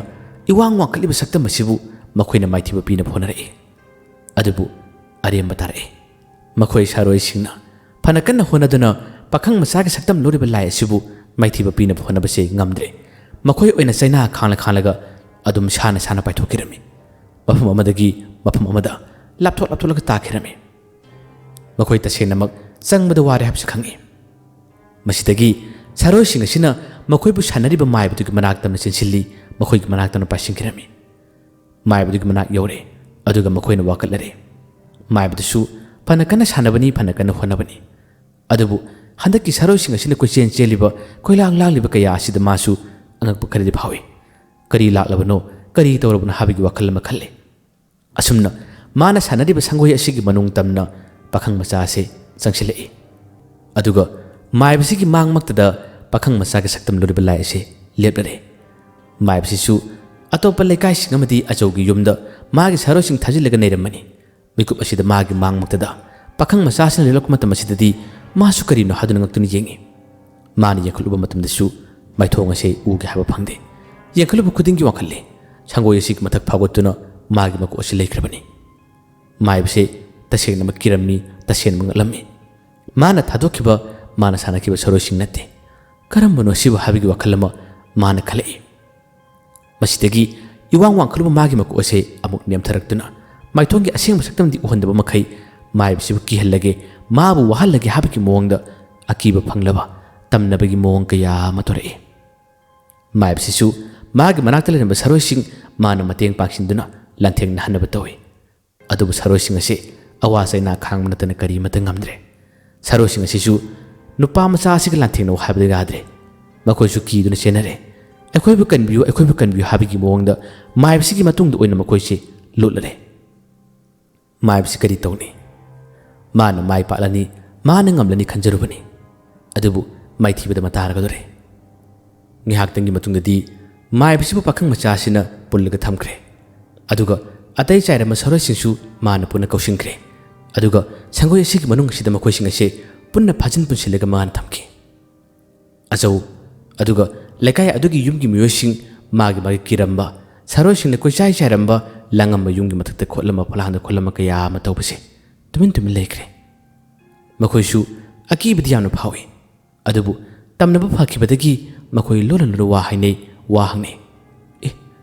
ꯏꯋꯥꯡ ꯋꯥꯡꯈꯠꯂꯤꯕ ꯁꯛꯇꯝ ꯑꯁꯤꯕꯨ ꯃꯈꯣꯏꯅ ꯃꯥꯏꯊꯤꯕ ꯄꯤꯅꯕ ꯍꯣꯠꯅꯔꯛꯏ꯫ ꯑꯗꯨꯕꯨ ꯑꯔꯦꯝꯕ ꯇꯥꯔꯛꯏ꯫ ꯃꯈꯣꯏ ꯁꯥꯔꯣꯏꯁꯤꯡꯅ ꯐꯅ ꯀꯟꯅ ꯍꯣꯠꯅꯗꯨꯅ ꯄꯥꯈꯪ ꯃꯆꯥꯒꯤ ꯁꯛꯇꯝ ꯂꯧꯔꯤꯕ ꯂꯥꯏ ꯑꯁꯤꯕꯨ ꯃꯥꯏꯊꯤꯕ ꯄꯤꯅꯕ ꯍꯣꯠꯅꯕꯁꯦ ꯉꯝꯗ꯭ꯔꯦ꯫ ꯃꯈꯣꯏ ꯑꯣꯏꯅ ꯆꯩꯅꯥ ꯈꯥꯡꯂ ꯈꯥꯡꯂꯒ ꯑꯗꯨꯝ ꯁꯥꯟꯅ ꯁꯥꯟꯅ ꯄꯥꯏꯊꯣꯛꯈꯤꯔꯝꯃꯤ꯫ ꯃꯐꯝ ꯑꯃꯗꯒꯤ ꯃꯐꯝ ꯑꯃꯗ ꯂꯥꯞꯊꯣꯛ ꯂꯥꯞꯊꯣꯛꯂꯒ ꯇꯥꯈꯤꯔꯝꯃꯤ꯫ ꯃꯈꯣꯏ ꯇꯁꯦꯡꯅꯃꯛ ꯆꯪꯕꯗ ꯋꯥꯔꯦ ꯍꯥꯏꯕꯁꯤ ꯈꯪꯏ꯫ ꯃꯁꯤꯗꯒꯤ ꯁꯥꯔꯣꯏꯁꯤꯡ ꯑꯁꯤꯅ ꯃꯈꯣꯏꯕꯨ ꯁꯥꯟꯅꯔꯤꯕ ꯃꯥꯏꯕꯗꯨꯒꯤ ꯃꯅꯥꯛꯇꯝꯅ ꯆꯦꯟꯁꯤꯜꯂꯤ, ꯃꯈꯣꯏꯒꯤ ꯃꯅꯥꯛꯇꯝꯅ ꯄꯥꯏꯁꯤꯟꯈꯤꯔꯝꯃꯤ꯫ ꯃꯥꯏꯕꯗꯨꯒꯤ ꯃꯅꯥꯛ ꯌꯧꯔꯦ, ꯑꯗꯨꯒ ꯃꯈꯣꯏꯅ ꯋꯥꯀꯠꯂꯔꯦ꯫ ꯃꯥꯏꯕꯗꯨꯁꯨ ꯐꯅ ꯀꯟꯅ ꯁꯥꯟꯅꯕꯅꯤ, ꯐꯅ ꯀꯟꯅ ꯍꯣꯠꯅꯕꯅꯤ꯫ ꯑꯗꯨꯕꯨ ꯍꯟꯗꯛꯀꯤ ꯁꯥꯔꯣꯏꯁꯤꯡ ꯑꯁꯤꯅ ꯀꯣꯏꯆꯦꯟ ꯆꯦꯜꯂꯤꯕ, ꯀꯣꯏꯂꯥꯡ ꯂꯥꯡꯂꯤꯕ ꯀꯌꯥ ꯑꯁꯤꯗ ꯃꯥꯁꯨ ꯑꯉꯛꯄ ꯈꯔꯗꯤ ꯐꯥꯎꯏ꯫ ꯀꯔꯤ ꯂꯥꯛꯂꯕꯅꯣ, ꯀꯔꯤ ꯇꯧꯔꯕꯅꯣ ꯍꯥꯏꯕꯒꯤ ꯋꯥꯈꯜ ꯑꯃ ꯈꯜꯂꯤ꯫ ꯑꯁꯨꯝꯅ ꯃꯥꯅ ꯁꯥꯟꯅꯔꯤꯕ ꯁꯪꯒꯣꯏ ꯑꯁꯤꯒꯤ ꯃꯅꯨꯡ ꯇꯝꯅ ꯄꯥꯈꯪ ꯃꯆꯥ ꯑꯁꯤ ꯆꯪꯁꯤꯜꯂꯛꯏ꯫ ꯑꯗꯨꯒ ꯃꯥꯏꯕꯁꯤꯒꯤ ꯃꯥꯡꯃꯛꯇꯗ ꯄꯥꯈꯪ ꯃꯆꯥꯒꯤ ꯁꯛꯇꯝ ꯂꯧꯔꯤꯕ ꯂꯥꯏ ꯑꯁꯤ ꯂꯦꯞꯂꯔꯦ꯫ ꯃꯥꯏꯕꯁꯤꯁꯨ ꯑꯇꯣꯞꯄ ꯂꯩꯀꯥꯏꯁꯤꯡ ꯑꯃꯗꯤ ꯑꯆꯧꯒꯤ ꯌꯨꯝꯗ ꯃꯥꯒꯤ ꯁꯥꯔꯣꯏꯁꯤꯡ ꯊꯥꯖꯤꯜꯂꯒ ꯂꯩꯔꯝꯕꯅꯤ꯫ ꯃꯤꯀꯨꯞ ꯑꯁꯤꯗ ꯃꯥꯒꯤ ꯃꯥꯡꯃꯛꯇꯗ ꯄꯥꯈꯪ ꯃꯆꯥꯁꯤꯅ ꯂꯦꯞꯂꯛꯄ ꯃꯇꯝ ꯑꯁꯤꯗꯗꯤ ꯃꯥꯁꯨ ꯀꯔꯤꯅꯣ ꯍꯥꯏꯗꯨꯅ ꯉꯛꯇꯨꯅ ꯌꯦꯡꯏ꯫ ꯃꯥꯅ ꯌꯦꯡꯈꯠꯂꯨꯕ ꯃꯇꯝꯗꯁꯨ ꯃꯥꯏꯊꯣꯡ ꯑꯁꯤ ꯎꯒꯦ ꯍꯥꯏꯕ ꯐꯪꯗꯦ꯫ ꯌꯦꯡꯈꯠꯂꯨꯕ ꯈꯨꯗꯤꯡꯒꯤ ꯋꯥꯡꯈꯠꯂꯤ꯫ ꯁꯪꯒꯣꯏ ꯑꯁꯤꯒꯤ ꯃꯊꯛ ꯐꯥꯎꯒꯠꯇꯨꯅ ꯃꯥꯒꯤ ꯃꯀꯣꯛ ꯑꯁꯤ ꯂꯩꯈ꯭ꯔꯕꯅꯤ꯫ ꯃꯥꯏꯕꯁꯦ ꯇꯁꯦꯡꯅꯃꯛ ꯀꯤꯔꯝꯃꯤ, ꯇꯁꯦꯡꯅꯃꯛ ꯉꯛꯂꯝꯃꯤ꯫ ꯃꯥꯅ ꯊꯥꯗꯣꯛꯈꯤꯕ, ꯃꯥꯅ ꯁꯥꯟꯅꯈꯤꯕ ꯁꯔꯣꯏꯁꯤꯡ ꯅꯠꯇꯦ꯫ ꯀꯔꯝꯕꯅꯣ ꯁꯤꯕꯨ ꯍꯥꯏꯕꯒꯤ ꯋꯥꯈꯜ ꯑꯃ ꯃꯥꯅ ꯈꯜꯂꯛꯏ꯫ ꯃꯁꯤꯗꯒꯤ ꯏꯋꯥꯡ ꯋꯥꯡꯈꯠꯂꯨꯕ ꯃꯥꯒꯤ ꯃꯀꯣꯛ ꯑꯁꯦ ꯑꯃꯨꯛ ꯅꯦꯝꯊꯔꯛꯇꯨꯅ ꯃꯥꯏꯊꯣꯡꯒꯤ ꯑꯁꯦꯡꯕ ꯁꯛꯇꯝꯗꯤ ꯎꯍꯟꯗꯕ ꯃꯈꯩ ꯃꯥꯏꯕꯁꯤꯕꯨ ꯀꯤꯍꯜꯂꯒꯦ, ꯃꯥꯕꯨ ꯋꯥꯍꯜꯂꯒꯦ ꯍꯥꯏꯕꯒꯤ ꯃꯑꯣꯡꯗ ꯑꯀꯤꯕ ꯐꯪꯂꯕ ꯇꯝꯅꯕꯒꯤ ꯃꯑꯣꯡ ꯀꯌꯥ ꯑꯃ ꯇꯧꯔꯛꯏ꯫ ꯃꯥꯏꯕꯁꯤꯁꯨ ꯃꯥꯒꯤ ꯃꯅꯥꯛꯇ ꯂꯩꯔꯝꯕ ꯁꯔꯣꯏꯁꯤꯡ ꯃꯥꯅ ꯃꯇꯦꯡ ꯄꯥꯡꯁꯤꯟꯗꯨꯅ ꯂꯥꯟꯊꯦꯡꯅꯍꯟꯅꯕ ꯇꯧꯏ꯫ ꯑꯗꯨꯕꯨ ꯁꯔꯣꯏꯁꯤꯡ ꯑꯁꯤ ꯑꯋꯥ ꯆꯩꯅꯥ ꯈꯥꯡꯕ ꯅꯠꯇꯅ ꯀꯔꯤꯃꯠꯇ ꯉꯝꯗ꯭ꯔꯦ꯫ ꯁꯔꯣꯏꯁꯤꯡ ꯑꯁꯤꯁꯨ ꯅꯨꯄꯥ ꯃꯆꯥ ꯑꯁꯤꯒ ꯂꯥꯟꯊꯦꯡꯅꯧ ꯍꯥꯏꯕꯗ ꯌꯥꯗ꯭ꯔꯦ꯫ ꯃꯈꯣꯏꯁꯨ ꯀꯤꯗꯨꯅ ꯆꯦꯟꯅꯔꯦ꯫ "ꯑꯩꯈꯣꯏꯕꯨ ꯀꯟꯕꯤꯌꯨ, ꯑꯩꯈꯣꯏꯕꯨ ꯀꯟꯕꯤꯌꯨ" ꯍꯥꯏꯕꯒꯤ ꯃꯑꯣꯡꯗ ꯃꯥꯏꯕꯁꯤꯒꯤ ꯃꯇꯨꯡꯗ ꯑꯣꯏꯅ ꯃꯈꯣꯏꯁꯤ ꯂꯨꯠꯂꯔꯦ꯫ ꯃꯥꯏꯕꯁꯤ ꯀꯔꯤ ꯇꯧꯅꯤ? ꯃꯥꯅ ꯃꯥꯏ ꯄꯥꯛꯂꯅꯤ, ꯃꯥꯅ ꯉꯝꯂꯅꯤ ꯈꯟꯖꯔꯨꯕꯅꯤ꯫ ꯑꯗꯨꯕꯨ ꯃꯥꯏꯊꯤꯕꯗ ꯃꯇꯥ ꯇꯥꯔꯒꯗꯧꯔꯦ꯫ ꯉꯥꯏꯍꯥꯛꯇꯪꯒꯤ ꯃꯇꯨꯡꯗꯗꯤ ꯃꯥꯏꯕꯁꯤꯕꯨ ꯄꯥꯈꯪ ꯃꯆꯥ ꯑꯁꯤꯅ ꯄꯨꯜꯂꯒ ꯊꯝꯈ꯭ꯔꯦ꯫ ꯑꯗꯨꯒ ꯑꯇꯩ ꯆꯥꯏꯔꯝꯕ ꯁꯔꯣꯏꯁꯤꯡꯁꯨ ꯃꯥꯅ ꯄꯨꯟꯅ ꯀꯧꯁꯤꯟꯈ꯭ꯔꯦ꯫ ꯑꯗꯨꯒ ꯁꯪꯒꯣꯏ ꯑꯁꯤꯒꯤ ꯃꯅꯨꯡ ꯑꯁꯤꯗ ꯃꯈꯣꯏꯁꯤꯡ ꯑꯁꯦ ꯄꯨꯟꯅ ꯐꯥꯖꯤꯟ ꯄꯨꯟꯁꯤꯜꯂꯒ ꯃꯥꯅ ꯊꯝꯈꯤ꯫ ꯑꯆꯧ, ꯑꯗꯨꯒ ꯂꯩꯀꯥꯏ ꯑꯗꯨꯒꯤ ꯌꯨꯝꯒꯤ ꯃꯤꯑꯣꯏꯁꯤꯡ ꯃꯥꯒꯤ ꯃꯥꯒꯤ ꯀꯤꯔꯝꯕ, ꯁꯥꯔꯣꯏꯁꯤꯡꯅ ꯀꯣꯏꯆꯥꯏ ꯆꯥꯏꯔꯝꯕ, ꯂꯥꯡꯉꯝꯕ ꯌꯨꯝꯒꯤ ꯃꯊꯛꯇ ꯈꯣꯠꯂꯝꯕ, ꯐꯛꯂꯥꯡꯗ ꯈꯣꯠꯂꯝꯕ ꯀꯌꯥ ꯑꯃ ꯇꯧꯕꯁꯦ ꯇꯨꯃꯤꯟ ꯇꯨꯃꯤꯟ ꯂꯩꯈ꯭ꯔꯦ꯫ ꯃꯈꯣꯏꯁꯨ ꯑꯀꯤꯕꯗꯤ ꯌꯥꯝꯅ ꯐꯥꯎꯏ꯫ ꯑꯗꯨꯕꯨ ꯇꯝꯅꯕ ꯐꯈꯤꯕꯗꯒꯤ ꯃꯈꯣꯏ ꯂꯣꯟꯅ ꯂꯣꯟꯅ ꯋꯥ ꯍꯥꯏꯅꯩ, ꯋꯥ ꯍꯪꯅꯩ꯫ "ꯑꯦ,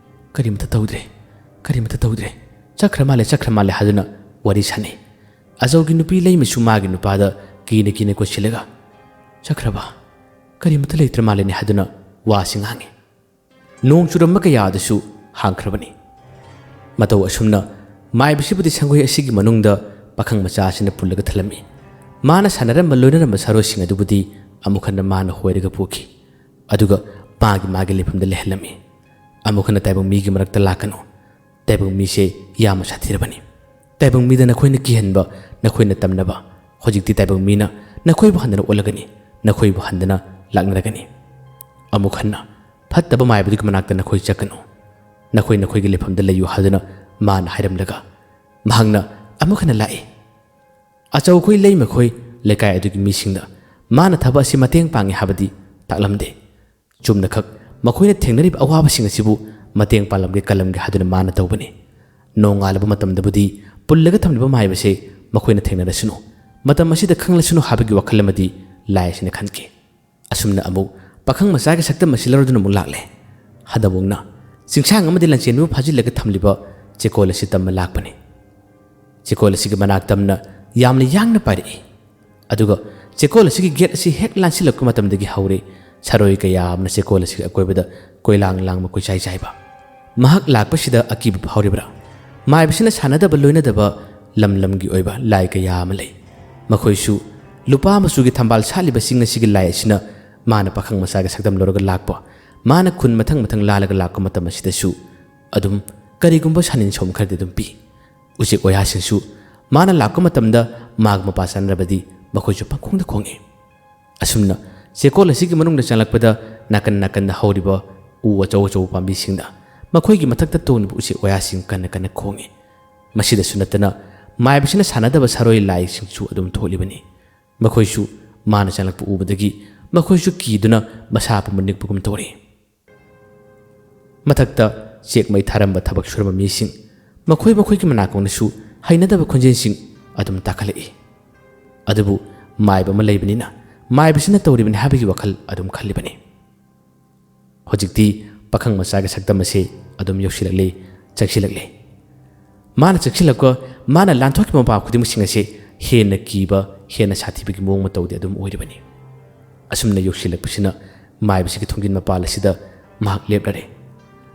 ꯀꯔꯤꯃꯇ ꯇꯧꯗ꯭ꯔꯦ, ꯀꯔꯤꯃꯇ ꯇꯧꯗ꯭ꯔꯦ, ꯆꯠꯈ꯭ꯔ ꯃꯥꯜꯂꯦ, ꯆꯠꯈ꯭ꯔ ꯃꯥꯜꯂꯦ" ꯍꯥꯏꯗꯨꯅ ꯋꯥꯔꯤ ꯁꯥꯅꯩ꯫ ꯑꯆꯧꯒꯤ ꯅꯨꯄꯤ ꯂꯩꯃꯁꯨ ꯃꯥꯒꯤ ꯅꯨꯄꯥꯗ ꯀꯤꯅ ꯀꯤꯅ ꯀꯣꯏꯁꯤꯜꯂꯒ, "ꯆꯠꯈ꯭ꯔꯕ? ꯀꯔꯤꯃꯇ ꯂꯩꯇ꯭ꯔ ꯃꯥꯜꯂꯦꯅꯦ" ꯍꯥꯏꯗꯨꯅ ꯋꯥꯁꯤ ꯉꯥꯡꯉꯤ꯫ ꯅꯣꯡ ꯆꯨꯔꯝꯕ ꯀꯌꯥ ꯑꯗꯨꯁꯨ ꯍꯥꯡꯈ꯭ꯔꯕꯅꯤ꯫ ꯃꯇꯧ ꯑꯁꯨꯝꯅ ꯃꯥꯏꯕꯁꯤꯕꯨꯗꯤ ꯁꯪꯒꯣꯏ ꯑꯁꯤꯒꯤ ꯃꯅꯨꯡꯗ ꯄꯥꯈꯪ ꯃꯆꯥ ꯑꯁꯤꯅ ꯄꯨꯜꯂꯒ ꯊꯜꯂꯝꯃꯤ꯫ ꯃꯥꯅ ꯁꯥꯟꯅꯔꯝꯕ ꯂꯣꯏꯅꯔꯝꯕ ꯁꯥꯔꯣꯏꯁꯤꯡ ꯑꯗꯨꯕꯨꯗꯤ ꯑꯃꯨꯛ ꯍꯟꯅ ꯃꯥꯅ ꯍꯣꯏꯔꯒ ꯄꯨꯈꯤ꯫ ꯑꯗꯨꯒ ꯃꯥꯒꯤ ꯃꯥꯒꯤ ꯂꯩꯐꯝꯗ ꯂꯩꯍꯜꯂꯝꯃꯤ꯫ ꯑꯃꯨꯛ ꯍꯟꯅ ꯇꯥꯏꯕꯪ ꯃꯤꯒꯤ ꯃꯔꯛꯇ ꯂꯥꯛꯀꯅꯨ꯫ ꯇꯥꯏꯕꯪ ꯃꯤꯁꯦ ꯌꯥꯝꯅ ꯁꯥꯊꯤꯔꯕꯅꯤ꯫ ꯇꯥꯏꯕꯪ ꯃꯤꯗ ꯅꯈꯣꯏꯅ ꯀꯤꯍꯟꯕ, ꯅꯈꯣꯏꯅ ꯇꯝꯅꯕ, ꯍꯧꯖꯤꯛꯇꯤ ꯇꯥꯏꯕꯪ ꯃꯤꯅ ꯅꯈꯣꯏꯕꯨ ꯍꯟꯗꯅ ꯑꯣꯜꯂꯒꯅꯤ, ꯅꯈꯣꯏꯕꯨ ꯍꯟꯗꯅ ꯂꯥꯛꯅꯔꯒꯅꯤ꯫ ꯑꯃꯨꯛ ꯍꯟꯅ ꯐꯠꯇꯕ ꯃꯥꯏꯕꯗꯨꯒꯤ ꯃꯅꯥꯛꯇ ꯅꯈꯣꯏ ꯆꯠꯀꯅꯨ꯫ ꯅꯈꯣꯏ ꯅꯈꯣꯏꯒꯤ ꯂꯩꯐꯝꯗ ꯂꯩꯌꯨ ꯍꯥꯏꯗꯨꯅ ꯃꯥꯅ ꯍꯥꯏꯔꯝꯂꯒ ꯃꯍꯥꯛꯅ ꯑꯃꯨꯛ ꯍꯟꯅ ꯂꯥꯛꯏ꯫ ꯑꯆꯧꯈꯣꯏ ꯂꯩꯃꯈꯣꯏ ꯂꯩꯀꯥꯏ ꯑꯗꯨꯒꯤ ꯃꯤꯁꯤꯡꯅ ꯃꯥꯅ ꯊꯕꯛ ꯑꯁꯤ ꯃꯇꯦꯡ ꯄꯥꯡꯉꯤ ꯍꯥꯏꯕꯗꯤ ꯇꯥꯛꯂꯝꯗꯦ꯫ ꯆꯨꯝꯅꯈꯛ ꯃꯈꯣꯏꯅ ꯊꯦꯡꯅꯔꯤꯕ ꯑꯋꯥꯕꯁꯤꯡ ꯑꯁꯤꯕꯨ ꯃꯇꯦꯡ ꯄꯥꯡꯂꯝꯒꯦ ꯀꯜꯂꯝꯒꯦ ꯍꯥꯏꯗꯨꯅ ꯃꯥꯅ ꯇꯧꯕꯅꯤ꯫ ꯅꯣꯡꯉꯥꯜꯂꯕ ꯃꯇꯝꯗꯕꯨꯗꯤ ꯄꯨꯜꯂꯒ ꯊꯝꯂꯤꯕ ꯃꯥꯏꯕꯁꯦ ꯃꯈꯣꯏꯅ ꯊꯦꯡꯅꯔꯁꯅꯨ, ꯃꯇꯝ ꯑꯁꯤꯗ ꯈꯪꯂꯁꯅꯨ ꯍꯥꯏꯕꯒꯤ ꯋꯥꯈꯜ ꯑꯃꯗꯤ ꯂꯥꯏ ꯑꯁꯤꯅ ꯈꯟꯈꯤ꯫ ꯑꯁꯨꯝꯅ ꯑꯃꯨꯛ ꯄꯥꯈꯪ ꯃꯆꯥꯒꯤ ꯁꯛꯇꯝ ꯑꯁꯤ ꯂꯧꯔꯗꯨꯅ ꯑꯃꯨꯛ ꯂꯥꯛꯂꯦ꯫ ꯍꯟꯗꯛꯃꯨꯛꯅ ꯆꯤꯡꯁꯥꯡ ꯑꯃꯗꯤ ꯂꯟꯆꯦꯟꯕꯕꯨ ꯐꯥꯖꯤꯜꯂꯒ ꯊꯝꯂꯤꯕ ꯆꯦꯀꯣꯜ ꯑꯁꯤ ꯇꯝꯕ ꯂꯥꯛꯄꯅꯤ꯫ ꯆꯦꯀꯣꯜ ꯑꯁꯤꯒꯤ ꯃꯅꯥꯛ ꯇꯝꯅ ꯌꯥꯝꯅ ꯌꯥꯡꯅ ꯄꯥꯏꯔꯛꯏ꯫ ꯑꯗꯨꯒ ꯆꯦꯀꯣꯜ ꯑꯁꯤꯒꯤ ꯒꯦꯠ ꯑꯁꯤ ꯍꯦꯛ ꯂꯥꯟꯁꯤꯜꯂꯛꯄ ꯃꯇꯝꯗꯒꯤ ꯍꯧꯔꯦ ꯁꯥꯔꯣꯏ ꯀꯌꯥ ꯑꯃꯅ ꯆꯦꯀꯣꯜ ꯑꯁꯤꯒꯤ ꯑꯀꯣꯏꯕꯗ ꯀꯣꯏꯂꯥꯡ ꯂꯥꯡꯕ, ꯀꯣꯏꯆꯥꯏ ꯆꯥꯏꯕ꯫ ꯃꯍꯥꯛ ꯂꯥꯛꯄꯁꯤꯗ ꯑꯀꯤꯕ ꯐꯥꯎꯔꯤꯕ꯭ꯔꯥ? ꯃꯥꯏꯕꯁꯤꯅ ꯁꯥꯟꯅꯗꯕ ꯂꯣꯏꯅꯗꯕ ꯂꯝ ꯂꯝꯒꯤ ꯑꯣꯏꯕ ꯂꯥꯏ ꯀꯌꯥ ꯑꯃ ꯂꯩ꯫ ꯃꯈꯣꯏꯁꯨ ꯂꯨꯄꯥ ꯃꯆꯨꯒꯤ ꯊꯝꯕꯥꯜ ꯁꯥꯠꯂꯤꯕ ꯆꯤꯡ ꯑꯁꯤꯒꯤ ꯂꯥꯏ ꯑꯁꯤꯅ ꯃꯥꯅ ꯄꯥꯈꯪ ꯃꯆꯥꯒꯤ ꯁꯛꯇꯝ ꯂꯧꯔꯒ ꯂꯥꯛꯄ, ꯃꯥꯅ ꯈꯨꯟ ꯃꯊꯪ ꯃꯊꯪ ꯂꯥꯜꯂꯒ ꯂꯥꯛꯄ ꯃꯇꯝ ꯑꯁꯤꯗꯁꯨ ꯑꯗꯨꯝ ꯀꯔꯤꯒꯨꯝꯕ ꯁꯥꯅꯤꯟ ꯁꯣꯝ ꯈꯔꯗꯤ ꯑꯗꯨꯝ ꯄꯤ꯫ ꯎꯆꯦꯛ ꯋꯥꯌꯥꯁꯤꯡꯁꯨ ꯃꯥꯅ ꯂꯥꯛꯄ ꯃꯇꯝꯗ ꯃꯥꯒ ꯃꯄꯥ ꯆꯥꯟꯅꯔꯕꯗꯤ ꯃꯈꯣꯏꯁꯨ ꯄꯪꯈꯣꯡꯗ ꯈꯣꯡꯏ꯫ ꯑꯁꯨꯝꯅ ꯆꯦꯀꯣꯜ ꯑꯁꯤꯒꯤ ꯃꯅꯨꯡꯗ ꯆꯪꯂꯛꯄꯗ ꯅꯥꯀꯟ ꯅꯥꯀꯟꯗ ꯍꯧꯔꯤꯕ ꯎ ꯑꯆꯧ ꯑꯆꯧꯕ ꯄꯥꯝꯕꯤꯁꯤꯡꯗ ꯃꯈꯣꯏꯒꯤ ꯃꯊꯛꯇ ꯇꯣꯡꯂꯤꯕ ꯎꯆꯦꯛ ꯋꯥꯌꯥꯁꯤꯡ ꯀꯟꯅ ꯀꯟꯅ ꯈꯣꯡꯏ꯫ ꯃꯁꯤꯗꯁꯨ ꯅꯠꯇꯅ ꯃꯥꯏꯕꯁꯤꯅ ꯁꯥꯟꯅꯗꯕ ꯁꯥꯔꯣꯏ ꯂꯥꯏꯁꯤꯡꯁꯨ ꯑꯗꯨꯝ ꯊꯣꯛꯂꯤꯕꯅꯤ꯫ ꯃꯈꯣꯏꯁꯨ ꯃꯥꯅ ꯆꯪꯂꯛꯄ ꯎꯕꯗꯒꯤ ꯃꯈꯣꯏꯁꯨ ꯀꯤꯗꯨꯅ ꯃꯁꯥ ꯄꯨꯝꯕ ꯅꯤꯛꯄꯒꯨꯝ ꯇꯧꯔꯤ꯫ ꯃꯊꯛꯇ ꯆꯦꯛꯃꯩ ꯊꯥꯔꯝꯕ ꯊꯕꯛ ꯁꯨꯔꯝꯕ ꯃꯤꯁꯤꯡ, ꯃꯈꯣꯏ ꯃꯈꯣꯏꯒꯤ ꯃꯅꯥꯀꯣꯡꯅꯁꯨ ꯍꯩꯅꯗꯕ ꯈꯣꯟꯖꯦꯜꯁꯤꯡ ꯑꯗꯨꯝ ꯇꯥꯈꯠꯂꯛꯏ꯫ ꯑꯗꯨꯕꯨ ꯃꯥꯏꯕ ꯑꯃ ꯂꯩꯕꯅꯤꯅ ꯃꯥꯏꯕꯁꯤꯅ ꯇꯧꯔꯤꯕꯅꯤ ꯍꯥꯏꯕꯒꯤ ꯋꯥꯈꯜ ꯑꯗꯨꯝ ꯈꯜꯂꯤꯕꯅꯤ꯫ ꯍꯧꯖꯤꯛꯇꯤ ꯄꯥꯈꯪ ꯃꯆꯥꯒꯤ ꯁꯛꯇꯝ ꯑꯁꯤ ꯑꯗꯨꯝ ꯌꯧꯁꯤꯜꯂꯛꯂꯦ, ꯆꯪꯁꯤꯜꯂꯛꯂꯦ꯫ ꯃꯥꯅ ꯆꯪꯁꯤꯜꯂꯛꯄ, ꯃꯥꯅ ꯂꯥꯟꯊꯣꯛꯈꯤꯕ ꯃꯄꯥ ꯈꯨꯗꯤꯡꯃꯛꯁꯤꯡ ꯑꯁꯤ ꯍꯦꯟꯅ ꯀꯤꯕ, ꯍꯦꯟꯅ ꯁꯥꯊꯤꯕꯒꯤ ꯃꯑꯣꯡ ꯃꯇꯧꯗꯤ ꯑꯗꯨꯝ ꯑꯣꯏꯔꯤꯕꯅꯤ꯫ ꯑꯁꯨꯝꯅ ꯌꯧꯁꯤꯜꯂꯛꯄꯁꯤꯅ ꯃꯥꯏꯕꯁꯤꯒꯤ ꯊꯣꯡꯖꯤꯟ ꯃꯄꯥꯜ ꯑꯁꯤꯗ ꯃꯍꯥꯛ ꯂꯦꯞꯂꯔꯦ꯫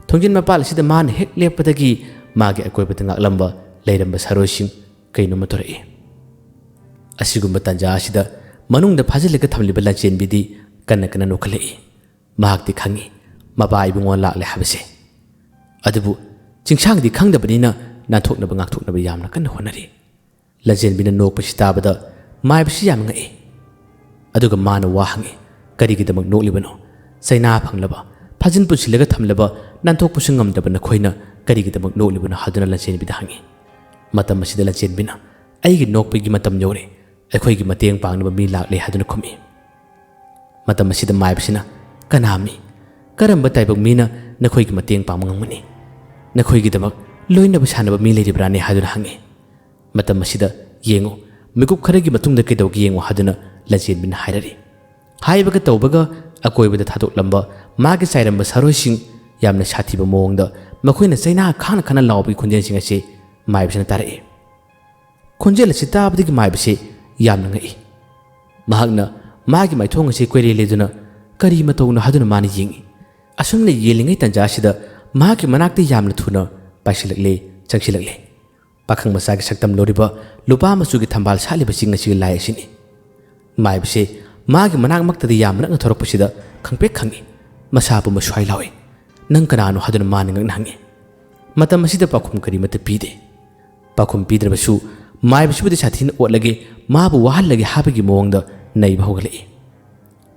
ꯊꯣꯡꯖꯤꯟ ꯃꯄꯥꯜ ꯑꯁꯤꯗ ꯃꯥꯅ ꯍꯦꯛ ꯂꯦꯞꯄꯗꯒꯤ ꯃꯥꯒꯤ ꯑꯀꯣꯏꯕꯗ ꯉꯥꯛꯂꯝꯕ, ꯂꯩꯔꯝꯕ ꯁꯥꯔꯣꯏꯁꯤꯡ ꯀꯩꯅꯣꯝꯃ ꯇꯧꯔꯛꯏ꯫ ꯑꯁꯤꯒꯨꯝꯕ ꯇꯥꯟꯖꯥ ꯑꯁꯤꯗ ꯃꯅꯨꯡꯗ ꯐꯥꯖꯤꯜꯂꯒ ꯊꯝꯂꯤꯕ ꯂꯟꯆꯦꯟꯕꯤꯗꯤ ꯀꯟꯅ ꯀꯟꯅ ꯅꯣꯛꯈꯠꯂꯛꯏ꯫ ꯃꯍꯥꯛꯇꯤ ꯈꯪꯏ ꯃꯄꯥ ꯏꯕꯨꯡꯉꯣ ꯂꯥꯛꯂꯦ ꯍꯥꯏꯕꯁꯦ꯫ ꯑꯗꯨꯕꯨ ꯆꯤꯡꯁꯥꯡꯗꯤ ꯈꯪꯗꯕꯅꯤꯅ ꯅꯥꯟꯊꯣꯛꯅꯕ ꯉꯥꯛꯊꯣꯛꯅꯕ ꯌꯥꯝꯅ ꯀꯟꯅ ꯍꯣꯠꯅꯔꯤ꯫ ꯂꯟꯆꯦꯟꯕꯤꯅ ꯅꯣꯛꯄꯁꯤ ꯇꯥꯕꯗ ꯃꯥꯏꯕꯁꯤ ꯌꯥꯝ ꯉꯛꯏ꯫ ꯑꯗꯨꯒ ꯃꯥꯅ ꯋꯥ ꯍꯪꯏ, "ꯀꯔꯤꯒꯤꯗꯃꯛ ꯅꯣꯛꯂꯤꯕꯅꯣ? ꯆꯩꯅꯥ ꯐꯪꯂꯕ, ꯐꯥꯖꯤꯟ ꯄꯨꯟꯁꯤꯜꯂꯒ ꯊꯝꯂꯕ, ꯅꯥꯟꯊꯣꯛꯄꯁꯨ ꯉꯝꯗꯕ ꯅꯈꯣꯏꯅ ꯀꯔꯤꯒꯤꯗꯃꯛ ꯅꯣꯛꯂꯤꯕꯅꯣ?" ꯍꯥꯏꯗꯨꯅ ꯂꯟꯆꯦꯟꯕꯤꯗ ꯍꯪꯏ꯫ ꯃꯇꯝ ꯑꯁꯤꯗ ꯂꯟꯆꯦꯟꯕꯤꯅ, "ꯑꯩꯒꯤ ꯅꯣꯛꯄꯒꯤ ꯃꯇꯝ ꯌꯧꯔꯦ, ꯑꯩꯈꯣꯏꯒꯤ ꯃꯇꯦꯡ ꯄꯥꯡꯅꯕ ꯃꯤ ꯂꯥꯛꯂꯦ" ꯍꯥꯏꯗꯨꯅ ꯈꯨꯝꯃꯤ꯫ ꯃꯇꯝ ꯑꯁꯤꯗ ꯃꯥꯏꯕꯁꯤꯅ, "ꯀꯅꯥ ꯃꯤ? ꯀꯔꯝꯕ ꯇꯥꯏꯕꯪ ꯃꯤꯅ ꯅꯈꯣꯏꯒꯤ ꯃꯇꯦꯡ ꯄꯥꯡꯕ ꯉꯝꯒꯅꯤ? ꯅꯈꯣꯏꯒꯤꯗꯃꯛ ꯂꯣꯏꯅꯕ ꯁꯥꯟꯅꯕ ꯃꯤ ꯂꯩꯔꯤꯕ꯭ꯔꯥꯅꯦ?" ꯍꯥꯏꯗꯨꯅ ꯍꯪꯏ꯫ ꯃꯇꯝ ꯑꯁꯤꯗ, "ꯌꯦꯡꯉꯨ, ꯃꯤꯀꯨꯞ ꯈꯔꯒꯤ ꯃꯇꯨꯡꯗ ꯀꯩꯗꯧꯒꯦ ꯌꯦꯡꯉꯨ" ꯍꯥꯏꯗꯨꯅ ꯂꯟꯆꯦꯟꯕꯤꯅ ꯍꯥꯏꯔꯔꯤ꯫ ꯍꯥꯏꯕꯒ ꯇꯧꯕꯒ ꯑꯀꯣꯏꯕꯗ ꯊꯥꯗꯣꯛꯂꯝꯕ ꯃꯥꯒꯤ ꯆꯥꯏꯔꯝꯕ ꯁꯥꯔꯣꯏꯁꯤꯡ ꯌꯥꯝꯅ ꯁꯥꯊꯤꯕ ꯃꯑꯣꯡꯗ ꯃꯈꯣꯏꯅ ꯆꯩꯅꯥ ꯈꯥꯡꯅ ꯈꯥꯡꯅ ꯂꯥꯎꯕꯒꯤ ꯈꯣꯟꯖꯦꯜꯁꯤꯡ ꯑꯁꯤ ꯃꯥꯏꯕꯁꯤꯅ ꯇꯥꯔꯛꯏ꯫ ꯈꯣꯟꯖꯦꯜ ꯑꯁꯤ ꯇꯥꯕꯗꯒꯤ ꯃꯥꯏꯕꯁꯤ ꯌꯥꯝꯅ ꯉꯛꯏ꯫ ꯃꯍꯥꯛꯅ ꯃꯥꯒꯤ ꯃꯥꯏꯊꯣꯡ ꯑꯁꯤ ꯀꯣꯏꯔꯦ ꯂꯦꯗꯨꯅ ꯀꯔꯤ ꯃꯇꯧꯅꯣ ꯍꯥꯏꯗꯨꯅ ꯃꯥꯅ ꯌꯦꯡꯏ꯫ ꯑꯁꯨꯝꯅ ꯌꯦꯡꯂꯤꯉꯩ ꯇꯟꯖꯥ ꯑꯁꯤꯗ ꯃꯍꯥꯛꯀꯤ ꯃꯅꯥꯛꯇ ꯌꯥꯝꯅ ꯊꯨꯅ ꯄꯥꯏꯁꯤꯜꯂꯛꯂꯦ, ꯆꯪꯁꯤꯜꯂꯛꯂꯦ꯫ ꯄꯥꯈꯪ ꯃꯆꯥꯒꯤ ꯁꯛꯇꯝ ꯂꯧꯔꯤꯕ ꯂꯨꯄꯥ ꯃꯆꯨꯒꯤ ꯊꯝꯕꯥꯜ ꯁꯥꯠꯂꯤꯕꯁꯤꯡ ꯑꯁꯤꯒꯤ ꯂꯥꯏ ꯑꯁꯤꯅꯤ꯫ ꯃꯥꯏꯕꯁꯦ ꯃꯥꯒꯤ ꯃꯅꯥꯛꯃꯛꯇꯗ ꯌꯥꯝꯅ ꯅꯛꯅ ꯊꯧꯔꯛꯄꯁꯤꯗ ꯈꯪꯄ꯭ꯔꯦꯛ ꯈꯪꯏ꯫ ꯃꯁꯥ ꯄꯨꯝꯕ ꯁ꯭ꯋꯥꯏ ꯂꯥꯎꯏ꯫ "ꯅꯪ ꯀꯅꯥꯅꯣ?" ꯍꯥꯏꯗꯨꯅ ꯃꯥꯅ ꯉꯛꯅ ꯍꯪꯏ꯫ ꯃꯇꯝ ꯑꯁꯤꯗ ꯄꯥꯎꯈꯨꯝ ꯀꯔꯤꯃꯠꯇ ꯄꯤꯗꯦ꯫ ꯄꯥꯎꯈꯨꯝ ꯄꯤꯗ꯭ꯔꯕꯁꯨ ꯃꯥꯏꯕꯁꯤꯕꯨꯗꯤ ꯁꯥꯊꯤꯅ ꯑꯣꯠꯂꯒꯦ, ꯃꯥꯕꯨ ꯋꯥꯍꯜꯂꯒꯦ ꯍꯥꯏꯕꯒꯤ ꯃꯑꯣꯡꯗ ꯅꯩꯕ ꯍꯧꯒꯠꯂꯛꯏ꯫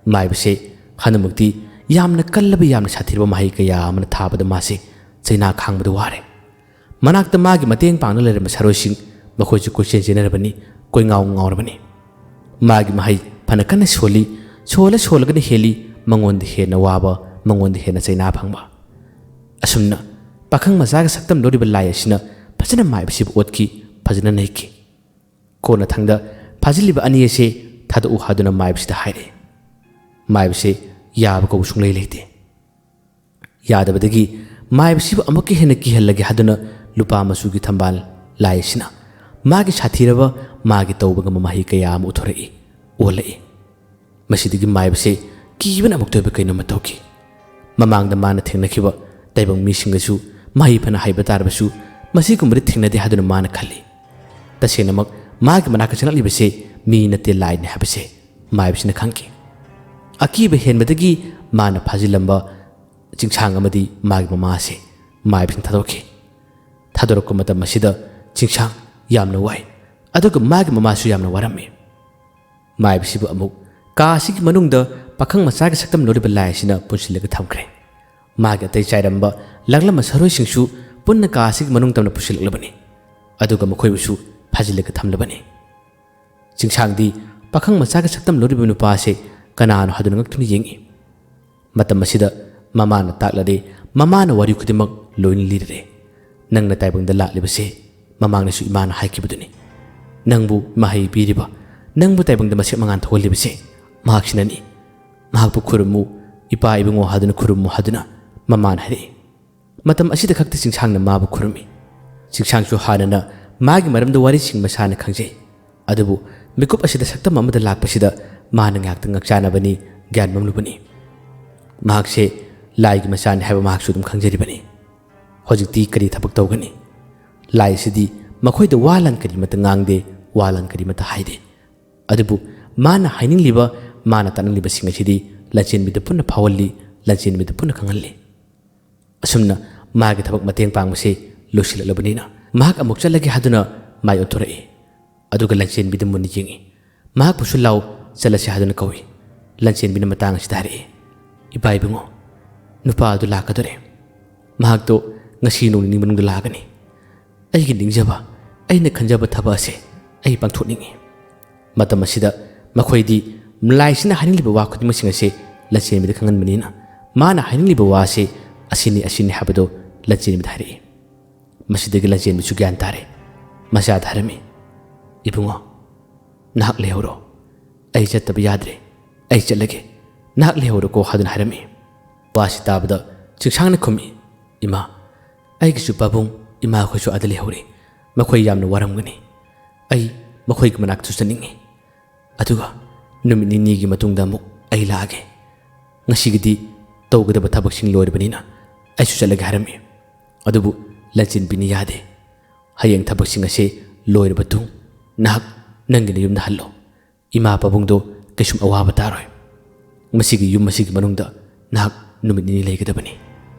ꯃꯥꯏꯕꯁꯦ ꯍꯟꯗꯛꯃꯛꯇꯤ ꯌꯥꯝꯅ ꯀꯜꯂꯕ, ꯌꯥꯝꯅ ꯁꯥꯊꯤꯔꯕ ꯃꯍꯩ ꯀꯌꯥ ꯑꯃꯅ ꯊꯥꯕꯗ ꯃꯥꯁꯦ ꯆꯩꯅꯥ ꯈꯥꯡꯕꯗ ꯋꯥꯔꯦ꯫ ꯃꯅꯥꯛꯇ ꯃꯥꯒꯤ ꯃꯇꯦꯡ ꯄꯥꯡꯅ ꯂꯩꯔꯝꯕ ꯁꯥꯔꯣꯏꯁꯤꯡ ꯃꯈꯣꯏꯁꯨ ꯀꯣꯏꯆꯦꯟ ꯆꯦꯟꯅꯔꯕꯅꯤ, ꯀꯣꯏꯉꯥꯎ ꯉꯥꯎꯔꯕꯅꯤ꯫ ꯃꯥꯒꯤ ꯃꯍꯩ ꯐꯅ ꯀꯟꯅ ꯁꯣꯜꯂꯤ, ꯁꯣꯜꯂ ꯁꯣꯜꯂꯒꯅ ꯍꯦꯜꯂꯤ, ꯃꯉꯣꯟꯗ ꯍꯦꯟꯅ ꯋꯥꯕ, ꯃꯉꯣꯟꯗ ꯍꯦꯟꯅ ꯆꯩꯅꯥ ꯐꯪꯕ꯫ ꯑꯁꯨꯝꯅ ꯄꯥꯈꯪ ꯃꯆꯥꯒ ꯁꯛꯇꯝ ꯂꯧꯔꯤꯕ ꯂꯥꯏ ꯑꯁꯤꯅ ꯐꯖꯅ ꯃꯥꯏꯕꯁꯤꯕꯨ ꯑꯣꯠꯈꯤ, ꯐꯖꯅ ꯅꯩꯈꯤ꯫ ꯀꯣꯟꯅꯊꯪꯗ ꯐꯥꯖꯤꯜꯂꯤꯕ ꯑꯅꯤ ꯑꯁꯦ ꯊꯥꯗꯣꯛꯎ ꯍꯥꯏꯗꯨꯅ ꯃꯥꯏꯕꯁꯤꯗ ꯍꯥꯏꯔꯦ꯫ ꯃꯥꯏꯕꯁꯦ ꯌꯥꯕ ꯀꯧꯕ ꯁꯨꯡꯂꯩ ꯂꯩꯇꯦ꯫ ꯌꯥꯗꯕꯗꯒꯤ ꯃꯥꯏꯕꯁꯤꯕꯨ ꯑꯃꯨꯛꯀ ꯍꯦꯟꯅ ꯀꯤꯍꯜꯂꯒꯦ ꯍꯥꯏꯗꯨꯅ ꯂꯨꯄꯥ ꯃꯆꯨꯒꯤ ꯊꯝꯕꯥꯜ ꯂꯥꯏ ꯑꯁꯤꯅ ꯃꯥꯒꯤ ꯁꯥꯊꯤꯔꯕ, ꯃꯥꯒꯤ ꯇꯧꯕ ꯉꯝꯕ ꯃꯍꯩ ꯀꯌꯥ ꯑꯃ ꯎꯠꯊꯣꯔꯛꯏ, ꯑꯣꯜꯂꯛꯏ꯫ ꯃꯁꯤꯗꯒꯤ ꯃꯥꯏꯕꯁꯦ ꯀꯤꯕꯅ ꯑꯃꯨꯛꯇ ꯑꯣꯏꯕ ꯀꯩꯅꯣꯝꯃ ꯇꯧꯈꯤ꯫ ꯃꯃꯥꯡꯗ ꯃꯥꯅ ꯊꯦꯡꯅꯈꯤꯕ ꯇꯥꯏꯕꯪ ꯃꯤꯁꯤꯡꯒꯁꯨ ꯃꯍꯩ ꯐꯅ ꯍꯩꯕ ꯇꯥꯔꯕꯁꯨ ꯃꯁꯤꯒꯨꯝꯕꯗꯤ ꯊꯦꯡꯅꯗꯦ ꯍꯥꯏꯗꯨꯅ ꯃꯥꯅ ꯈꯜꯂꯤ꯫ ꯇꯁꯦꯡꯅꯃꯛ ꯃꯥꯒꯤ ꯃꯅꯥꯛꯇ ꯆꯪꯂꯛꯂꯤꯕꯁꯦ ꯃꯤ ꯅꯠꯇꯦ, ꯂꯥꯏꯅꯤ ꯍꯥꯏꯕꯁꯦ ꯃꯥꯏꯕꯁꯤꯅ ꯈꯪꯈꯤ꯫ ꯑꯀꯤꯕ ꯍꯦꯟꯕꯗꯒꯤ ꯃꯥꯅ ꯐꯥꯖꯤꯜꯂꯝꯕ ꯆꯤꯡꯁꯥꯡ ꯑꯃꯗꯤ ꯃꯥꯒꯤ ꯃꯃꯥ ꯑꯁꯤ ꯃꯥꯏꯕꯁꯤꯅ ꯊꯥꯗꯣꯛꯈꯤ꯫ ꯊꯥꯗꯣꯔꯛꯄ ꯃꯇꯝ ꯑꯁꯤꯗ ꯆꯤꯡꯁꯥꯡ ꯌꯥꯝꯅ ꯋꯥꯏ, ꯑꯗꯨꯒ ꯃꯥꯒꯤ ꯃꯃꯥꯁꯨ ꯌꯥꯝꯅ ꯋꯥꯔꯝꯃꯤ꯫ ꯃꯥꯏꯕꯁꯤꯕꯨ ꯑꯃꯨꯛ ꯀꯥ ꯑꯁꯤꯒꯤ ꯃꯅꯨꯡꯗ ꯄꯥꯈꯪ ꯃꯆꯥꯒꯤ ꯁꯛꯇꯝ ꯂꯧꯔꯤꯕ ꯂꯥꯏ ꯑꯁꯤꯅ ꯄꯨꯟꯁꯤꯜꯂꯒ ꯊꯝꯈ꯭ꯔꯦ꯫ ꯃꯥꯒꯤ ꯑꯇꯩ ꯆꯥꯏꯔꯝꯕ ꯂꯥꯛꯂꯝꯕ ꯁꯥꯔꯣꯏꯁꯤꯡꯁꯨ ꯄꯨꯟꯅ ꯀꯥ ꯑꯁꯤꯒꯤ ꯃꯅꯨꯡ ꯇꯝꯅ ꯄꯨꯁꯤꯜꯂꯛꯂꯕꯅꯤ, ꯑꯗꯨꯒ ꯃꯈꯣꯏꯕꯨꯁꯨ ꯐꯥꯖꯤꯜꯂꯒ ꯊꯝꯂꯕꯅꯤ꯫ ꯆꯤꯡꯁꯥꯡꯗꯤ ꯄꯥꯈꯪ ꯃꯆꯥꯒꯤ ꯁꯛꯇꯝ ꯂꯧꯔꯤꯕ ꯅꯨꯄꯥ ꯑꯁꯤ ꯀꯅꯥꯅꯣ ꯍꯥꯏꯗꯨꯅ ꯉꯛꯇꯨꯅ ꯌꯦꯡꯏ꯫ ꯃꯇꯝ ꯑꯁꯤꯗ ꯃꯃꯥꯅ ꯇꯥꯛꯂꯔꯦ, ꯃꯃꯥꯅ ꯋꯥꯔꯤ ꯈꯨꯗꯤꯡꯃꯛ ꯂꯣꯏꯅ ꯂꯤꯔꯔꯦ꯫ ꯅꯪꯅ ꯇꯥꯏꯕꯪꯗ ꯂꯥꯛꯂꯤꯕꯁꯦ ꯃꯃꯥꯡꯗꯁꯨ ꯏꯃꯥꯅ ꯍꯥꯏꯈꯤꯕꯗꯨꯅꯤ꯫ ꯅꯪꯕꯨ ꯃꯍꯩ ꯄꯤꯔꯤꯕ, ꯅꯪꯕꯨ ꯇꯥꯏꯕꯪꯗ ꯃꯁꯛ ꯃꯉꯥꯜ ꯊꯣꯛꯍꯜꯂꯤꯕꯁꯦ ꯃꯍꯥꯛꯁꯤꯅꯅꯤ꯫ ꯃꯍꯥꯛꯄꯨ ꯈꯨꯔꯨꯝꯃꯨ, ꯏꯄꯥ ꯏꯕꯨꯡꯉꯣ ꯍꯥꯏꯗꯨꯅ ꯈꯨꯔꯨꯝꯃꯨ ꯍꯥꯏꯗꯨꯅ ꯃꯃꯥꯅ ꯍꯥꯏꯔꯛꯏ꯫ ꯃꯇꯝ ꯑꯁꯤꯗ ꯈꯛꯇ ꯆꯤꯡꯁꯥꯡꯅ ꯃꯥꯕꯨ ꯈꯨꯔꯨꯝꯃꯤ꯫ ꯆꯤꯡꯁꯥꯡꯁꯨ ꯍꯥꯟꯅꯅ ꯃꯥꯒꯤ ꯃꯔꯝꯗ ꯋꯥꯔꯤꯁꯤꯡ ꯃꯁꯥꯅ ꯈꯪꯖꯩ꯫ ꯑꯗꯨꯕꯨ ꯃꯤꯀꯨꯞ ꯑꯁꯤꯗ ꯁꯛꯇꯝ ꯑꯃꯗ ꯂꯥꯛꯄꯁꯤꯗ ꯃꯥꯅ ꯉꯥꯏꯍꯥꯛꯇ ꯉꯛꯆꯥꯅꯕꯅꯤ, ꯒ꯭ꯌꯥꯟ ꯃꯝꯂꯨꯕꯅꯤ꯫ ꯃꯍꯥꯛꯁꯦ ꯂꯥꯏꯒꯤ ꯃꯆꯥꯅꯤ ꯍꯥꯏꯕ ꯃꯍꯥꯛꯁꯨ ꯑꯗꯨꯝ ꯈꯪꯖꯔꯤꯕꯅꯤ꯫ ꯍꯧꯖꯤꯛꯇꯤ ꯀꯔꯤ ꯊꯕꯛ ꯇꯧꯒꯅꯤ? ꯂꯥꯏꯁꯤꯗꯤ ꯃꯈꯣꯏꯗ ꯋꯥ ꯂꯥꯟ ꯀꯔꯤꯃꯠꯇ ꯉꯥꯡꯗꯦ, ꯋꯥ ꯂꯥꯟ ꯀꯔꯤꯃꯠꯇ ꯍꯥꯏꯗꯦ꯫ ꯑꯗꯨꯕꯨ ꯃꯥꯅ ꯍꯥꯏꯅꯤꯡꯂꯤꯕ, ꯃꯥꯅ ꯇꯥꯅꯤꯡꯂꯤꯕꯁꯤꯡ ꯑꯁꯤꯗꯤ ꯂꯥꯟꯆꯦꯟꯕꯤꯗ ꯄꯨꯟꯅ ꯐꯥꯎꯍꯜꯂꯤ, ꯂꯥꯟꯆꯦꯟꯕꯤꯗ ꯄꯨꯟꯅ ꯈꯪꯍꯜꯂꯤ꯫ ꯑꯁꯨꯝꯅ ꯃꯥꯒꯤ ꯊꯕꯛ ꯃꯇꯦꯡ ꯄꯥꯡꯕꯁꯤ ꯂꯣꯏꯁꯤꯜꯂꯛꯂꯕꯅꯤꯅ ꯃꯍꯥꯛ ꯑꯃꯨꯛ ꯆꯠꯂꯒꯦ ꯍꯥꯏꯗꯨꯅ ꯃꯥꯏ ꯑꯣꯟꯊꯣꯔꯛꯏ꯫ ꯑꯗꯨꯒ ꯂꯥꯟꯆꯦꯟꯕꯤꯗ ꯃꯨꯟꯅ ꯌꯦꯡꯏ꯫ ꯃꯍꯥꯛꯄꯨꯁꯨ "ꯂꯥꯎ, ꯆꯠꯂꯁꯤ" ꯍꯥꯏꯗꯨꯅ ꯀꯧꯏ꯫ ꯂꯥꯟꯆꯦꯟꯕꯤꯅ ꯃꯇꯥꯡ ꯑꯁꯤꯗ ꯍꯥꯏꯔꯛꯏ, "ꯏꯄꯥ ꯏꯕꯨꯡꯉꯣ, ꯅꯨꯄꯥ ꯑꯗꯨ ꯂꯥꯛꯀꯗꯣꯔꯦ꯫ ꯃꯍꯥꯛꯇꯣ ꯉꯁꯤ ꯅꯣꯡ ꯅꯤꯅꯤ ꯃꯅꯨꯡꯗ ꯂꯥꯛꯀꯅꯤ꯫ ꯑꯩꯒꯤ ꯅꯤꯡꯖꯕ, ꯑꯩꯅ ꯈꯟꯖꯕ ꯊꯕꯛ ꯑꯁꯦ ꯑꯩ ꯄꯥꯡꯊꯣꯛꯅꯤꯡꯏ꯫ ꯃꯇꯝ ꯑꯁꯤꯗ ꯃꯈꯣꯏꯗꯤ ꯂꯥꯏꯁꯤꯅ ꯍꯥꯏꯅꯤꯡꯂꯤꯕ ꯋꯥ ꯈꯨꯗꯤꯡꯃꯛꯁꯤꯡ ꯑꯁꯦ ꯂꯟꯆꯦꯟꯕꯤꯗ ꯈꯪꯍꯟꯕꯅꯤꯅ, ꯃꯥꯅ ꯍꯥꯏꯅꯤꯡꯂꯤꯕ ꯋꯥ ꯑꯁꯦ ꯑꯁꯤꯅꯤ, ꯑꯁꯤꯅꯤ ꯍꯥꯏꯕꯗꯣ ꯂꯟꯆꯦꯟꯕꯤꯗ ꯍꯥꯏꯔꯛꯏ꯫ ꯃꯁꯤꯗꯒꯤ ꯂꯟꯆꯦꯟꯕꯤꯁꯨ ꯒ꯭ꯌꯥꯟ ꯇꯥꯔꯦ꯫ ꯃꯆꯥꯗ ꯍꯥꯏꯔꯝꯃꯤ, "ꯏꯕꯨꯡꯉꯣ, ꯅꯍꯥꯛ ꯂꯩꯍꯧꯔꯣ꯫ ꯑꯩ ꯆꯠꯇꯕ ꯌꯥꯗ꯭ꯔꯦ꯫ ꯑꯩ ꯆꯠꯂꯒꯦ꯫ ꯅꯍꯥꯛ ꯂꯩꯍꯧꯔꯣꯀꯣ" ꯍꯥꯏꯗꯨꯅ ꯍꯥꯏꯔꯝꯃꯤ꯫ ꯋꯥꯁꯤ ꯇꯥꯕꯗ ꯆꯤꯡꯁꯥꯡꯅ ꯈꯨꯝꯃꯤ, "ꯏꯃꯥ, ꯑꯩꯒꯤꯁꯨ ꯄꯥꯕꯨꯡ ꯏꯃꯥꯈꯣꯏꯁꯨ ꯑꯥꯗ ꯂꯩꯍꯧꯔꯤ꯫ ꯃꯈꯣꯏ ꯌꯥꯝꯅ ꯋꯥꯔꯝꯒꯅꯤ꯫ ꯑꯩ ꯃꯈꯣꯏꯒꯤ ꯃꯅꯥꯛꯇꯁꯨ ꯆꯠꯅꯤꯡꯏ꯫ ꯑꯗꯨꯒ ꯅꯨꯃꯤꯠ ꯅꯤꯅꯤꯒꯤ ꯃꯇꯨꯡꯗ ꯑꯃꯨꯛ ꯑꯩ ꯂꯥꯛꯑꯒꯦ꯫ ꯉꯁꯤꯒꯤꯗꯤ ꯇꯧꯒꯗꯕ ꯊꯕꯛꯁꯤꯡ ꯂꯣꯏꯔꯕꯅꯤꯅ ꯑꯩꯁꯨ ꯆꯠꯂꯒꯦ" ꯍꯥꯏꯔꯝꯃꯤ꯫ ꯑꯗꯨꯕꯨ ꯂꯟꯆꯦꯟꯕꯤꯅ ꯌꯥꯗꯦ꯫ "ꯍꯌꯦꯡ ꯊꯕꯛꯁꯤꯡ ꯑꯁꯦ ꯂꯣꯏꯔꯕ ꯇꯨꯡ ꯅꯍꯥꯛ ꯅꯪꯒꯤ ꯅꯌꯨꯝꯗ ꯍꯜꯂꯣ꯫ ꯏꯃꯥ ꯄꯥꯕꯨꯡꯗꯣ ꯀꯩꯁꯨꯝ ꯑꯋꯥꯕ ꯇꯥꯔꯣꯏ꯫ ꯃꯁꯤꯒꯤ ꯌꯨꯝ ꯑꯁꯤꯒꯤ ꯃꯅꯨꯡꯗ ꯅꯍꯥꯛ ꯅꯨꯃꯤꯠ ꯅꯤꯅꯤ ꯂꯩꯒꯗꯕꯅꯤ꯫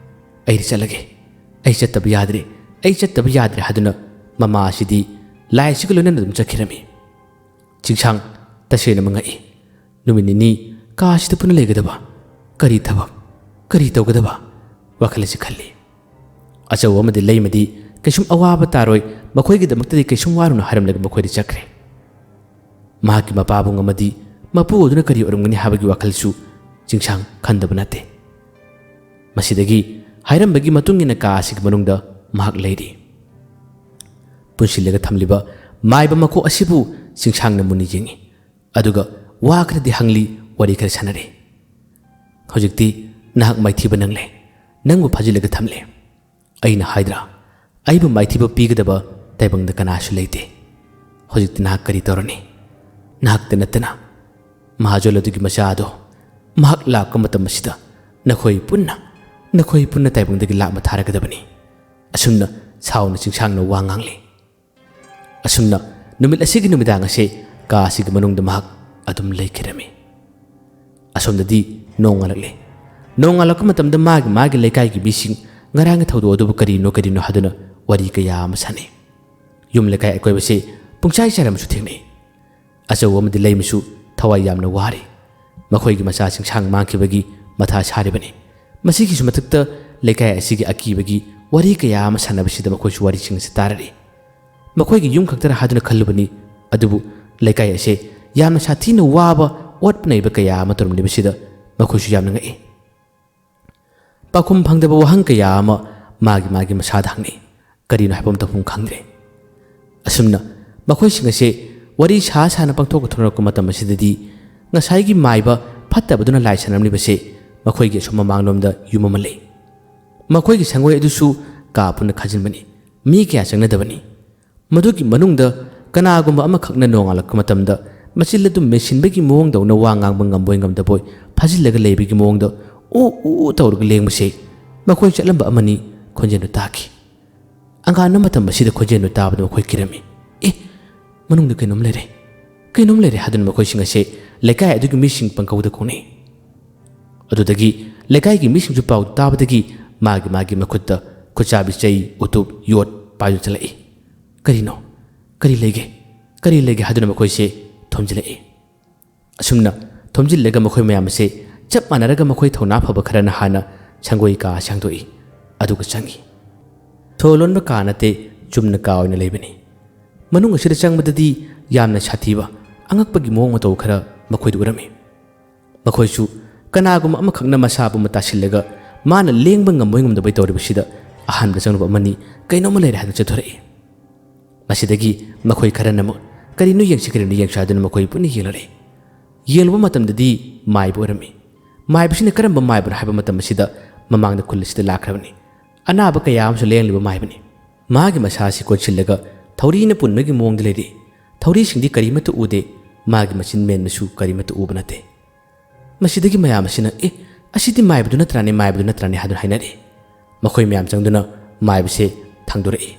ꯑꯩꯗꯤ ꯆꯠꯂꯒꯦ꯫ ꯑꯩ ꯆꯠꯇꯕ ꯌꯥꯗ꯭ꯔꯦ꯫ ꯑꯩ ꯆꯠꯇꯕ ꯌꯥꯗ꯭ꯔꯦ" ꯍꯥꯏꯗꯨꯅ ꯃꯃꯥ ꯑꯁꯤꯗꯤ ꯂꯥꯏ ꯑꯁꯤꯒ ꯂꯣꯏꯅꯅ ꯑꯗꯨꯝ ꯆꯠꯈꯤꯔꯝꯃꯤ꯫ ꯆꯤꯡꯁꯥꯡ ꯇꯁꯦꯡꯅ ꯉꯛꯏ꯫ ꯅꯨꯃꯤꯠ ꯅꯤꯅꯤ ꯀꯥ ꯑꯁꯤꯗ ꯄꯨꯟꯅ ꯂꯩꯒꯗꯕ? ꯀꯔꯤ ꯊꯕꯛ? ꯀꯔꯤ ꯇꯧꯒꯗꯕ? ꯋꯥꯈꯜ ꯑꯁꯤ ꯈꯜꯂꯤ꯫ ꯑꯆꯧ ꯑꯃꯗꯤ ꯂꯩꯃꯗꯤ ꯀꯩꯁꯨꯝ ꯑꯋꯥꯕ ꯇꯥꯔꯣꯏ, ꯃꯈꯣꯏꯒꯤꯗꯃꯛꯇꯗꯤ ꯀꯩꯁꯨꯝ ꯋꯥꯔꯨꯅꯨ ꯍꯥꯏꯔꯝꯂꯒ ꯃꯈꯣꯏꯗꯤ ꯆꯠꯈ꯭ꯔꯦ꯫ ꯃꯍꯥꯛꯀꯤ ꯃꯄꯥꯕꯨꯡ ꯑꯃꯗꯤ ꯃꯄꯨ ꯑꯗꯨꯅ ꯀꯔꯤ ꯑꯣꯏꯔꯝꯒꯅꯤ ꯍꯥꯏꯕꯒꯤ ꯋꯥꯈꯜꯁꯨ ꯆꯤꯡꯁꯥꯡ ꯈꯟꯗꯕ ꯅꯠꯇꯦ꯫ ꯃꯁꯤꯗꯒꯤ ꯍꯥꯏꯔꯝꯕꯒꯤ ꯃꯇꯨꯡ ꯏꯟꯅ ꯀꯥ ꯑꯁꯤꯒꯤ ꯃꯅꯨꯡꯗ ꯃꯍꯥꯛ ꯂꯩꯔꯤ꯫ ꯄꯨꯟꯁꯤꯜꯂꯒ ꯊꯝꯂꯤꯕ ꯃꯥꯏꯕ ꯃꯀꯣꯛ ꯑꯁꯤꯕꯨ ꯆꯤꯡꯁꯥꯡꯅ ꯃꯨꯟꯅ ꯌꯦꯡꯏ꯫ ꯑꯗꯨꯒ ꯋꯥ ꯈꯔꯗꯤ ꯍꯪꯂꯤ, ꯋꯥꯔꯤ ꯈꯔ ꯁꯥꯟꯅꯔꯤ꯫ "ꯍꯧꯖꯤꯛꯇꯤ ꯅꯍꯥꯛ ꯃꯥꯏꯊꯤꯕ ꯅꯪꯂꯦ꯫ ꯅꯪꯕꯨ ꯐꯥꯖꯤꯜꯂꯒ ꯊꯝꯂꯦ꯫ ꯑꯩꯅ ꯍꯥꯏꯗ꯭ꯔꯥ, ꯑꯩꯕꯨ ꯃꯥꯏꯊꯤꯕ ꯄꯤꯒꯗꯕ ꯇꯥꯏꯕꯪꯗ ꯀꯅꯥꯁꯨ ꯂꯩꯇꯦ꯫ ꯍꯧꯖꯤꯛꯇꯤ ꯅꯍꯥꯛ ꯀꯔꯤ ꯇꯧꯔꯅꯤ? ꯅꯍꯥꯛꯇ ꯅꯠꯇꯅ ꯃꯍꯥꯖꯣꯟ ꯑꯗꯨꯒꯤ ꯃꯆꯥ ꯑꯗꯣ, ꯃꯍꯥꯛ ꯂꯥꯛꯄ ꯃꯇꯝ ꯑꯁꯤꯗ ꯅꯈꯣꯏ ꯄꯨꯟꯅ, ꯅꯈꯣꯏ ꯄꯨꯟꯅ ꯇꯥꯏꯕꯪꯗꯒꯤ ꯂꯥꯞꯅ ꯊꯥꯔꯒꯗꯕꯅꯤ"꯫ ꯑꯁꯨꯝꯅ ꯁꯥꯎꯅ ꯆꯤꯡꯁꯥꯡꯅ ꯋꯥ ꯉꯥꯡꯂꯤ꯫ ꯑꯁꯨꯝꯅ ꯅꯨꯃꯤꯠ ꯑꯁꯤꯒꯤ ꯅꯨꯃꯤꯗꯥꯡ ꯑꯁꯤ ꯀꯥ ꯑꯁꯤꯒꯤ ꯃꯅꯨꯡꯗ ꯃꯍꯥꯛ ꯑꯗꯨꯝ ꯂꯩꯈꯤꯔꯝꯃꯤ꯫ ꯑꯁꯣꯝꯗꯗꯤ ꯅꯣꯡꯉꯥꯜꯂꯛꯂꯦ꯫ ꯅꯣꯡꯉꯥꯜꯂꯛꯄ ꯃꯇꯝꯗ ꯃꯥꯒꯤ ꯃꯥꯒꯤ ꯂꯩꯀꯥꯏꯒꯤ ꯃꯤꯁꯤꯡ ꯉꯔꯥꯡꯒꯤ ꯊꯧꯗꯣꯛ ꯑꯗꯨꯕꯨ ꯀꯔꯤꯅꯣ ꯀꯔꯤꯅꯣ ꯍꯥꯏꯗꯨꯅ ꯋꯥꯔꯤ ꯀꯌꯥ ꯑꯃ ꯁꯥꯟꯅꯩ꯫ ꯌꯨꯝ ꯂꯩꯀꯥꯏ ꯑꯀꯣꯏꯕꯁꯤ ꯄꯨꯡꯆꯥꯏ ꯆꯥꯏꯔꯝꯕꯁꯨ ꯊꯦꯡꯅꯩ꯫ ꯑꯆꯧ ꯑꯃꯗꯤ ꯂꯩꯃꯁꯨ ꯊꯋꯥꯏ ꯌꯥꯝꯅ ꯋꯥꯔꯤ꯫ ꯃꯈꯣꯏꯒꯤ ꯃꯆꯥ ꯆꯤꯡꯁꯥꯡ ꯃꯥꯡꯈꯤꯕꯒꯤ ꯃꯊꯥ ꯁꯥꯔꯤꯕꯅꯤ꯫ ꯃꯁꯤꯒꯤꯁꯨ ꯃꯊꯛꯇ ꯂꯩꯀꯥꯏ ꯑꯁꯤꯒꯤ ꯑꯀꯤꯕꯒꯤ ꯋꯥꯔꯤ ꯀꯌꯥ ꯑꯃ ꯁꯥꯟꯅꯕꯁꯤꯗ ꯃꯈꯣꯏꯁꯨ ꯋꯥꯔꯤꯁꯤꯡ ꯑꯁꯤ ꯇꯥꯔꯔꯤ꯫ ꯃꯈꯣꯏꯒꯤ ꯌꯨꯝ ꯈꯛꯇꯔ ꯍꯥꯏꯗꯨꯅ ꯈꯜꯂꯨꯕꯅꯤ꯫ ꯑꯗꯨꯕꯨ ꯂꯩꯀꯥꯏ ꯑꯁꯦ ꯌꯥꯝꯅ ꯁꯥꯊꯤꯅ ꯋꯥꯕ, ꯑꯣꯠꯄ ꯅꯩꯕ ꯀꯌꯥ ꯑꯃ ꯇꯧꯔꯝꯂꯤꯕꯁꯤꯗ ꯃꯈꯣꯏꯁꯨ ꯌꯥꯝꯅ ꯉꯛꯏ꯫ ꯄꯥꯎꯈꯨꯝ ꯐꯪꯗꯕ ꯋꯥꯍꯪ ꯀꯌꯥ ꯑꯃ ꯃꯥꯒꯤ ꯃꯥꯒꯤ ꯃꯁꯥꯗ ꯍꯪꯅꯩ꯫ ꯀꯔꯤꯅꯣ ꯍꯥꯏꯕ ꯑꯃ ꯇꯧꯐꯝ ꯈꯪꯗ꯭ꯔꯦ꯫ ꯑꯁꯨꯝꯅ ꯃꯈꯣꯏꯁꯤꯡ ꯑꯁꯦ ꯋꯥꯔꯤ ꯁꯥ ꯁꯥꯅ ꯄꯥꯡꯊꯣꯛꯄ ꯊꯣꯛꯅꯔꯛꯄ ꯃꯇꯝ ꯑꯁꯤꯗꯗꯤ ꯉꯁꯥꯏꯒꯤ ꯃꯥꯏꯕ ꯐꯠꯇꯕꯗꯨꯅ ꯂꯥꯏ ꯁꯥꯟꯅꯔꯝꯂꯤꯕꯁꯦ ꯃꯈꯣꯏꯒꯤ ꯑꯁꯣꯝ ꯃꯃꯥꯡꯂꯣꯝꯗ ꯌꯨꯝ ꯑꯃ ꯂꯩ꯫ ꯃꯈꯣꯏꯒꯤ ꯁꯪꯒꯣꯏ ꯑꯗꯨꯁꯨ ꯀꯥ ꯄꯨꯟꯅ ꯈꯥꯖꯤꯟꯕꯅꯤ꯫ ꯃꯤ ꯀꯌꯥ ꯆꯪꯅꯗꯕꯅꯤ꯫ ꯃꯗꯨꯒꯤ ꯃꯅꯨꯡꯗ ꯀꯅꯥꯒꯨꯝꯕ ꯑꯃꯈꯛꯅ ꯅꯣꯡꯉꯥꯜꯂꯛꯄ ꯃꯇꯝꯗ ꯃꯆꯤꯜ ꯑꯗꯨ ꯃꯦꯟꯁꯤꯟꯕꯒꯤ ꯃꯑꯣꯡꯗꯧꯅ ꯋꯥ ꯉꯥꯡꯕ ꯉꯝꯕꯣꯏ ꯉꯝꯗꯕꯣꯏ ꯐꯥꯖꯤꯜꯂꯒ ꯂꯩꯕꯒꯤ ꯃꯑꯣꯡꯗ ꯎ ꯎ ꯇꯧꯔꯒ ꯂꯦꯡꯕꯁꯦ ꯃꯈꯣꯏ ꯆꯠꯂꯝꯕ ꯑꯃꯅꯤ ꯈꯣꯟꯖꯦꯜꯗꯨ ꯇꯥꯈꯤ꯫ ꯑꯉꯥꯟꯕ ꯃꯇꯝ ꯑꯁꯤꯗ ꯈꯣꯟꯖꯦꯜꯗꯨ ꯇꯥꯕꯗ ꯃꯈꯣꯏ ꯀꯤꯔꯝꯃꯤ꯫ "ꯑꯦ, ꯃꯅꯨꯡꯗ ꯀꯩꯅꯣꯝ ꯂꯩꯔꯦ, ꯀꯩꯅꯣꯝ ꯂꯩꯔꯦ" ꯍꯥꯏꯗꯨꯅ ꯃꯈꯣꯏꯁꯤꯡ ꯑꯁꯦ ꯂꯩꯀꯥꯏ ꯑꯗꯨꯒꯤ ꯃꯤꯁꯤꯡ ꯄꯪꯀꯧꯗ ꯀꯧꯅꯩ꯫ ꯑꯗꯨꯗꯒꯤ ꯂꯩꯀꯥꯏꯒꯤ ꯃꯤꯁꯤꯡꯁꯨ ꯄꯥꯎ ꯇꯥꯕꯗꯒꯤ ꯃꯥꯒꯤ ꯃꯥꯒꯤ ꯃꯈꯨꯠꯇ ꯈꯨꯠꯆꯥꯕꯤ, ꯆꯩ, ꯎꯇꯨꯞ, ꯌꯣꯠ ꯄꯥꯏꯗꯨꯅ ꯆꯠꯂꯛꯏ꯫ "ꯀꯔꯤꯅꯣ? ꯀꯔꯤ ꯂꯩꯒꯦ? ꯀꯔꯤ ꯂꯩꯒꯦ?" ꯍꯥꯏꯗꯨꯅ ꯃꯈꯣꯏꯁꯦ ꯊꯣꯝꯖꯤꯜꯂꯛꯏ꯫ ꯑꯁꯨꯝꯅ ꯊꯣꯝꯖꯤꯜꯂꯒ ꯃꯈꯣꯏ ꯃꯌꯥꯝ ꯑꯁꯦ ꯆꯞ ꯃꯥꯟꯅꯔꯒ ꯃꯈꯣꯏ ꯊꯧꯅꯥ ꯐꯕ ꯈꯔꯅ ꯍꯥꯟꯅ ꯁꯪꯒꯣꯏ ꯀꯥ ꯑꯁꯤ ꯍꯥꯡꯗꯣꯛꯏ, ꯑꯗꯨꯒ ꯆꯪꯏ꯫ ꯊꯣ ꯂꯣꯟꯕ ꯀꯥ ꯅꯠꯇꯦ, ꯆꯨꯝꯅ ꯀꯥ ꯑꯣꯏꯅ ꯂꯩꯕꯅꯤ꯫ ꯃꯅꯨꯡ ꯑꯁꯤꯗ ꯆꯪꯕꯗꯗꯤ ꯌꯥꯝꯅ ꯁꯥꯊꯤꯕ, ꯑꯉꯛꯄꯒꯤ ꯃꯑꯣꯡ ꯃꯇꯧ ꯈꯔ ꯃꯈꯣꯏꯗ ꯎꯔꯝꯃꯤ꯫ ꯃꯈꯣꯏꯁꯨ ꯀꯅꯥꯒꯨꯝꯕ ꯑꯃꯈꯛꯅ ꯃꯁꯥ ꯄꯨꯝꯕ ꯇꯥꯁꯤꯜꯂꯒ ꯃꯥꯅ ꯂꯦꯡꯕ ꯉꯝꯕꯣꯏ ꯉꯝꯗꯕꯣꯏ ꯇꯧꯔꯤꯕꯁꯤꯗ ꯑꯍꯥꯟꯕꯗ ꯆꯪꯂꯨꯕ ꯑꯃꯅꯤ ꯀꯩꯅꯣꯝꯃ ꯂꯩꯔꯦ ꯍꯥꯏꯅ ꯆꯠꯊꯣꯔꯛꯏ꯫ ꯃꯁꯤꯗꯒꯤ ꯃꯈꯣꯏ ꯈꯔꯅ ꯑꯃꯨꯛ "ꯀꯔꯤꯅꯣ ꯌꯦꯡꯁꯤ, ꯀꯔꯤꯅꯣ ꯌꯦꯡꯁꯤ" ꯍꯥꯏꯗꯨꯅ ꯃꯈꯣꯏ ꯄꯨꯟꯅ ꯌꯦꯡꯂꯨꯔꯦ꯫ ꯌꯦꯡꯂꯨꯕ ꯃꯇꯝꯗꯗꯤ ꯃꯥꯏꯕ ꯑꯣꯏꯔꯝꯃꯤ꯫ ꯃꯥꯏꯕꯁꯤꯅ ꯀꯔꯝꯕ ꯃꯥꯏꯕꯅꯣ ꯍꯥꯏꯕ ꯃꯇꯝ ꯑꯁꯤꯗ ꯃꯃꯥꯡꯗ ꯈꯨꯜ ꯑꯁꯤꯗ ꯂꯥꯛꯈ꯭ꯔꯕꯅꯤ꯫ ꯑꯅꯥꯕ ꯀꯌꯥ ꯑꯃꯁꯨ ꯂꯥꯌꯦꯡꯂꯤꯕ ꯃꯥꯏꯕꯅꯤ꯫ ꯃꯥꯒꯤ ꯃꯁꯥ ꯑꯁꯤ ꯀꯣꯟꯁꯤꯜꯂꯒ ꯊꯧꯔꯤꯅ ꯄꯨꯟꯕꯒꯤ ꯃꯑꯣꯡꯗ ꯂꯩꯔꯤ꯫ ꯊꯧꯔꯤꯁꯤꯡꯗꯤ ꯀꯔꯤꯃꯠꯇ ꯎꯗꯦ꯫ ꯃꯥꯒꯤ ꯃꯆꯤꯟ ꯃꯦꯟꯕꯁꯨ ꯀꯔꯤꯃꯠꯇ ꯎꯕ ꯅꯠꯇꯦ꯫ ꯃꯁꯤꯗꯒꯤ ꯃꯌꯥꯝ ꯑꯁꯤꯅ "ꯑꯦ, ꯑꯁꯤꯗꯤ ꯃꯥꯏꯕꯗꯨ ꯅꯠꯇ꯭ꯔꯥꯅꯦ, ꯃꯥꯏꯕꯗꯨ ꯅꯠꯇ꯭ꯔꯥꯅꯦ" ꯍꯥꯏꯗꯨꯅ ꯍꯥꯏꯅꯔꯦ꯫ ꯃꯈꯣꯏ ꯃꯌꯥꯝ ꯆꯪꯗꯨꯅ ꯃꯥꯏꯕꯁꯦ ꯊꯥꯡꯗꯣꯔꯛꯏ꯫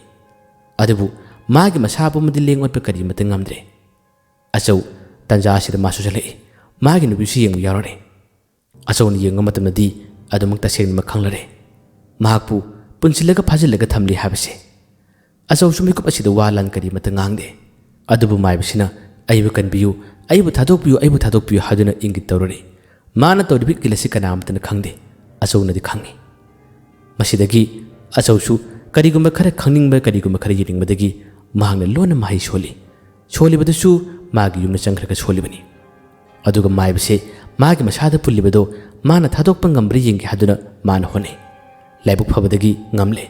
ꯑꯗꯨꯕꯨ ꯃꯥꯒꯤ ꯃꯁꯥ ꯄꯨꯝꯕꯗꯤ ꯂꯦꯡ ꯑꯣꯠꯄ ꯀꯔꯤꯃꯠꯇ ꯉꯝꯗ꯭ꯔꯦ꯫ ꯑꯆꯧ ꯇꯟꯖꯥ ꯑꯁꯤꯗ ꯃꯥꯁꯨ ꯆꯠꯂꯛꯏ꯫ ꯃꯥꯒꯤ ꯅꯨꯄꯤꯁꯨ ꯌꯦꯡꯕ ꯌꯥꯎꯔꯔꯦ꯫ ꯑꯆꯧꯅ ꯌꯦꯡꯕ ꯃꯇꯝꯗꯗꯤ ꯑꯗꯨꯃꯛ ꯇꯁꯦꯡꯅꯃꯛ ꯈꯪꯂꯔꯦ꯫ ꯃꯍꯥꯛꯄꯨ ꯄꯨꯟꯁꯤꯜꯂꯒ ꯐꯥꯖꯤꯜꯂꯒ ꯊꯝꯂꯤ ꯍꯥꯏꯕꯁꯦ꯫ ꯑꯆꯧꯁꯨ ꯃꯤꯀꯨꯞ ꯑꯁꯤꯗ ꯋꯥ ꯂꯥꯟ ꯀꯔꯤꯃꯠꯇ ꯉꯥꯡꯗꯦ꯫ ꯑꯗꯨꯕꯨ ꯃꯥꯏꯕꯁꯤꯅ "ꯑꯩꯕꯨ ꯀꯟꯕꯤꯌꯨ, ꯑꯩꯕꯨ ꯊꯥꯗꯣꯛꯄꯤꯌꯨ, ꯑꯩꯕꯨ ꯊꯥꯗꯣꯛꯄꯤꯌꯨ" ꯍꯥꯏꯗꯨꯅ ꯏꯪꯒꯤꯠ ꯇꯧꯔꯨꯔꯦ꯫ ꯃꯥꯅ ꯇꯧꯔꯤꯕ ꯏꯪꯒꯤꯠ ꯑꯁꯤ ꯀꯅꯥꯃꯠꯇꯅ ꯈꯪꯗꯦ꯫ ꯑꯆꯧꯅꯗꯤ ꯈꯪꯏ꯫ ꯃꯁꯤꯗꯒꯤ ꯑꯆꯧꯁꯨ ꯀꯔꯤꯒꯨꯝꯕ ꯈꯔ ꯈꯪꯅꯤꯡꯕ, ꯀꯔꯤꯒꯨꯝꯕ ꯈꯔ ꯌꯦꯡꯅꯤꯡꯕꯗꯒꯤ ꯃꯍꯥꯛꯅ ꯂꯣꯟꯅ ꯃꯍꯩ ꯁꯣꯜꯂꯤ꯫ ꯁꯣꯜꯂꯤꯕꯗꯨꯁꯨ ꯃꯥꯒꯤ ꯌꯨꯝꯗ ꯆꯪꯈ꯭ꯔꯒ ꯁꯣꯜꯂꯤꯕꯅꯤ꯫ ꯑꯗꯨꯒ ꯃꯥꯏꯕꯁꯦ ꯃꯥꯒꯤ ꯃꯁꯥꯗ ꯄꯨꯜꯂꯤꯕꯗꯣ ꯃꯥꯅ ꯊꯥꯗꯣꯛꯄ ꯉꯝꯕ꯭ꯔꯥ ꯌꯦꯡꯒꯦ ꯍꯥꯏꯗꯨꯅ ꯃꯥꯅ ꯍꯣꯠꯅꯩ꯫ ꯂꯥꯏꯕꯛ ꯐꯕꯗꯒꯤ ꯉꯝꯂꯦ꯫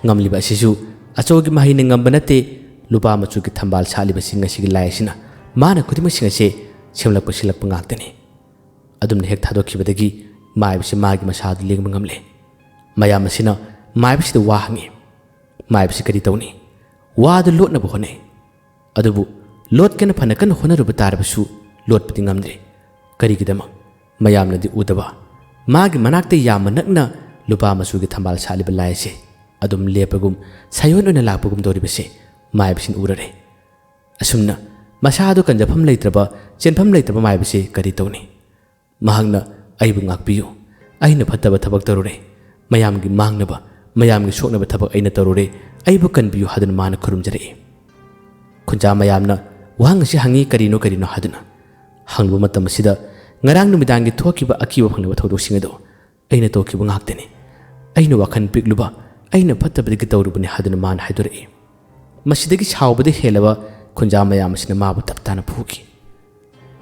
ꯉꯝꯂꯤꯕ ꯑꯁꯤꯁꯨ ꯑꯆꯧꯒꯤ ꯃꯍꯩꯅ ꯉꯝꯕ ꯅꯠꯇꯦ꯫ ꯂꯨꯄꯥ ꯃꯆꯨꯒꯤ ꯊꯝꯕꯥꯜ ꯁꯥꯠꯂꯤꯕꯁꯤꯡ ꯑꯁꯤꯒꯤ ꯂꯥꯏ ꯑꯁꯤꯅ ꯃꯥꯅ ꯈꯨꯗꯤꯡꯃꯛꯁꯤꯡ ꯑꯁꯦ ꯁꯦꯝꯂꯛꯄ ꯁꯤꯜꯂꯛꯄ ꯉꯥꯛꯇꯅꯤ꯫ ꯑꯗꯨꯝꯅ ꯍꯦꯛ ꯊꯥꯗꯣꯛꯈꯤꯕꯗꯒꯤ ꯃꯥꯏꯕꯁꯤ ꯃꯥꯒꯤ ꯃꯁꯥꯗꯨ ꯂꯦꯡꯕ ꯉꯝꯂꯦ꯫ ꯃꯌꯥꯝ ꯑꯁꯤꯅ ꯃꯥꯏꯕꯁꯤꯗ ꯋꯥ ꯍꯪꯉꯤ꯫ ꯃꯥꯏꯕꯁꯤ ꯀꯔꯤ ꯇꯧꯅꯤ? ꯋꯥꯗꯨ ꯂꯣꯠꯅꯕ ꯍꯣꯠꯅꯩ꯫ ꯑꯗꯨꯕꯨ ꯂꯣꯠꯀꯦꯅ ꯐꯅ ꯀꯟꯅ ꯍꯣꯠꯅꯔꯨꯕ ꯇꯥꯔꯕꯁꯨ ꯂꯣꯠꯄꯗꯤ ꯉꯝꯗ꯭ꯔꯦ꯫ ꯀꯔꯤꯒꯤꯗꯃꯛ? ꯃꯌꯥꯝꯅꯗꯤ ꯎꯗꯕ꯫ ꯃꯥꯒꯤ ꯃꯅꯥꯛꯇ ꯌꯥꯝꯅ ꯅꯛꯅ ꯂꯨꯄꯥ ꯃꯆꯨꯒꯤ ꯊꯝꯕꯥꯜ ꯁꯥꯠꯂꯤꯕ ꯂꯥꯏ ꯑꯁꯦ ꯑꯗꯨꯝ ꯂꯦꯞꯄꯒꯨꯝ ꯁꯥꯏꯑꯣꯟ ꯑꯣꯏꯅ ꯂꯥꯛꯄꯒꯨꯝ ꯇꯧꯔꯤꯕꯁꯦ ꯃꯥꯏꯕꯁꯤꯅ ꯎꯔꯔꯦ꯫ ꯑꯁꯨꯝꯅ ꯃꯁꯥꯗꯨ ꯀꯟꯖꯐꯝ ꯂꯩꯇ꯭ꯔꯕ, ꯆꯦꯟꯐꯝ ꯂꯩꯇ꯭ꯔꯕ ꯃꯥꯏꯕꯁꯤ ꯀꯔꯤ ꯇꯧꯅꯤ? ꯃꯍꯥꯛꯅ "ꯑꯩꯕꯨ ꯉꯥꯛꯄꯤꯌꯨ, ꯑꯩꯅ ꯐꯠꯇꯕ ꯊꯕꯛ ꯇꯧꯔꯨꯔꯦ, ꯃꯌꯥꯝꯒꯤ ꯃꯥꯡꯅꯕ, ꯃꯌꯥꯝꯒꯤ ꯁꯣꯛꯅꯕ ꯊꯕꯛ ꯑꯩꯅ ꯇꯧꯔꯨꯔꯦ, ꯑꯩꯕꯨ ꯀꯟꯕꯤꯌꯨ" ꯍꯥꯏꯗꯨꯅ ꯃꯥꯅ ꯈꯨꯔꯨꯝꯖꯔꯛꯏ꯫ ꯈꯨꯟꯖꯥ ꯃꯌꯥꯝꯅ ꯋꯥꯍꯪ ꯑꯁꯤ ꯍꯪꯉꯤ, "ꯀꯔꯤꯅꯣ, ꯀꯔꯤꯅꯣ?" ꯍꯥꯏꯗꯨꯅ꯫ ꯍꯪꯂꯨꯕ ꯃꯇꯝ ꯑꯁꯤꯗ ꯉꯔꯥꯡ ꯅꯨꯃꯤꯗꯥꯡꯒꯤ ꯊꯣꯛꯈꯤꯕ ꯑꯀꯤꯕ ꯐꯪꯂꯕ ꯊꯧꯗꯣꯛꯁꯤꯡ ꯑꯗꯨ ꯑꯩꯅ ꯇꯧꯈꯤꯕ ꯉꯥꯛꯇꯅꯤ꯫ ꯑꯩꯅ ꯋꯥꯈꯜ ꯄꯤꯛꯂꯨꯕ, ꯑꯩꯅ ꯐꯠꯇꯕꯗꯒꯤ ꯇꯧꯔꯨꯕꯅꯤ ꯍꯥꯏꯗꯨꯅ ꯃꯥꯅ ꯍꯥꯏꯗꯣꯔꯛꯏ꯫ ꯃꯁꯤꯗꯒꯤ ꯁꯥꯎꯕꯗ ꯍꯦꯜꯂꯕ ꯈꯨꯟꯖꯥ ꯃꯌꯥꯝ ꯑꯁꯤꯅ ꯃꯥꯕꯨ ꯇꯞ ꯇꯥꯅ ꯐꯨꯈꯤ꯫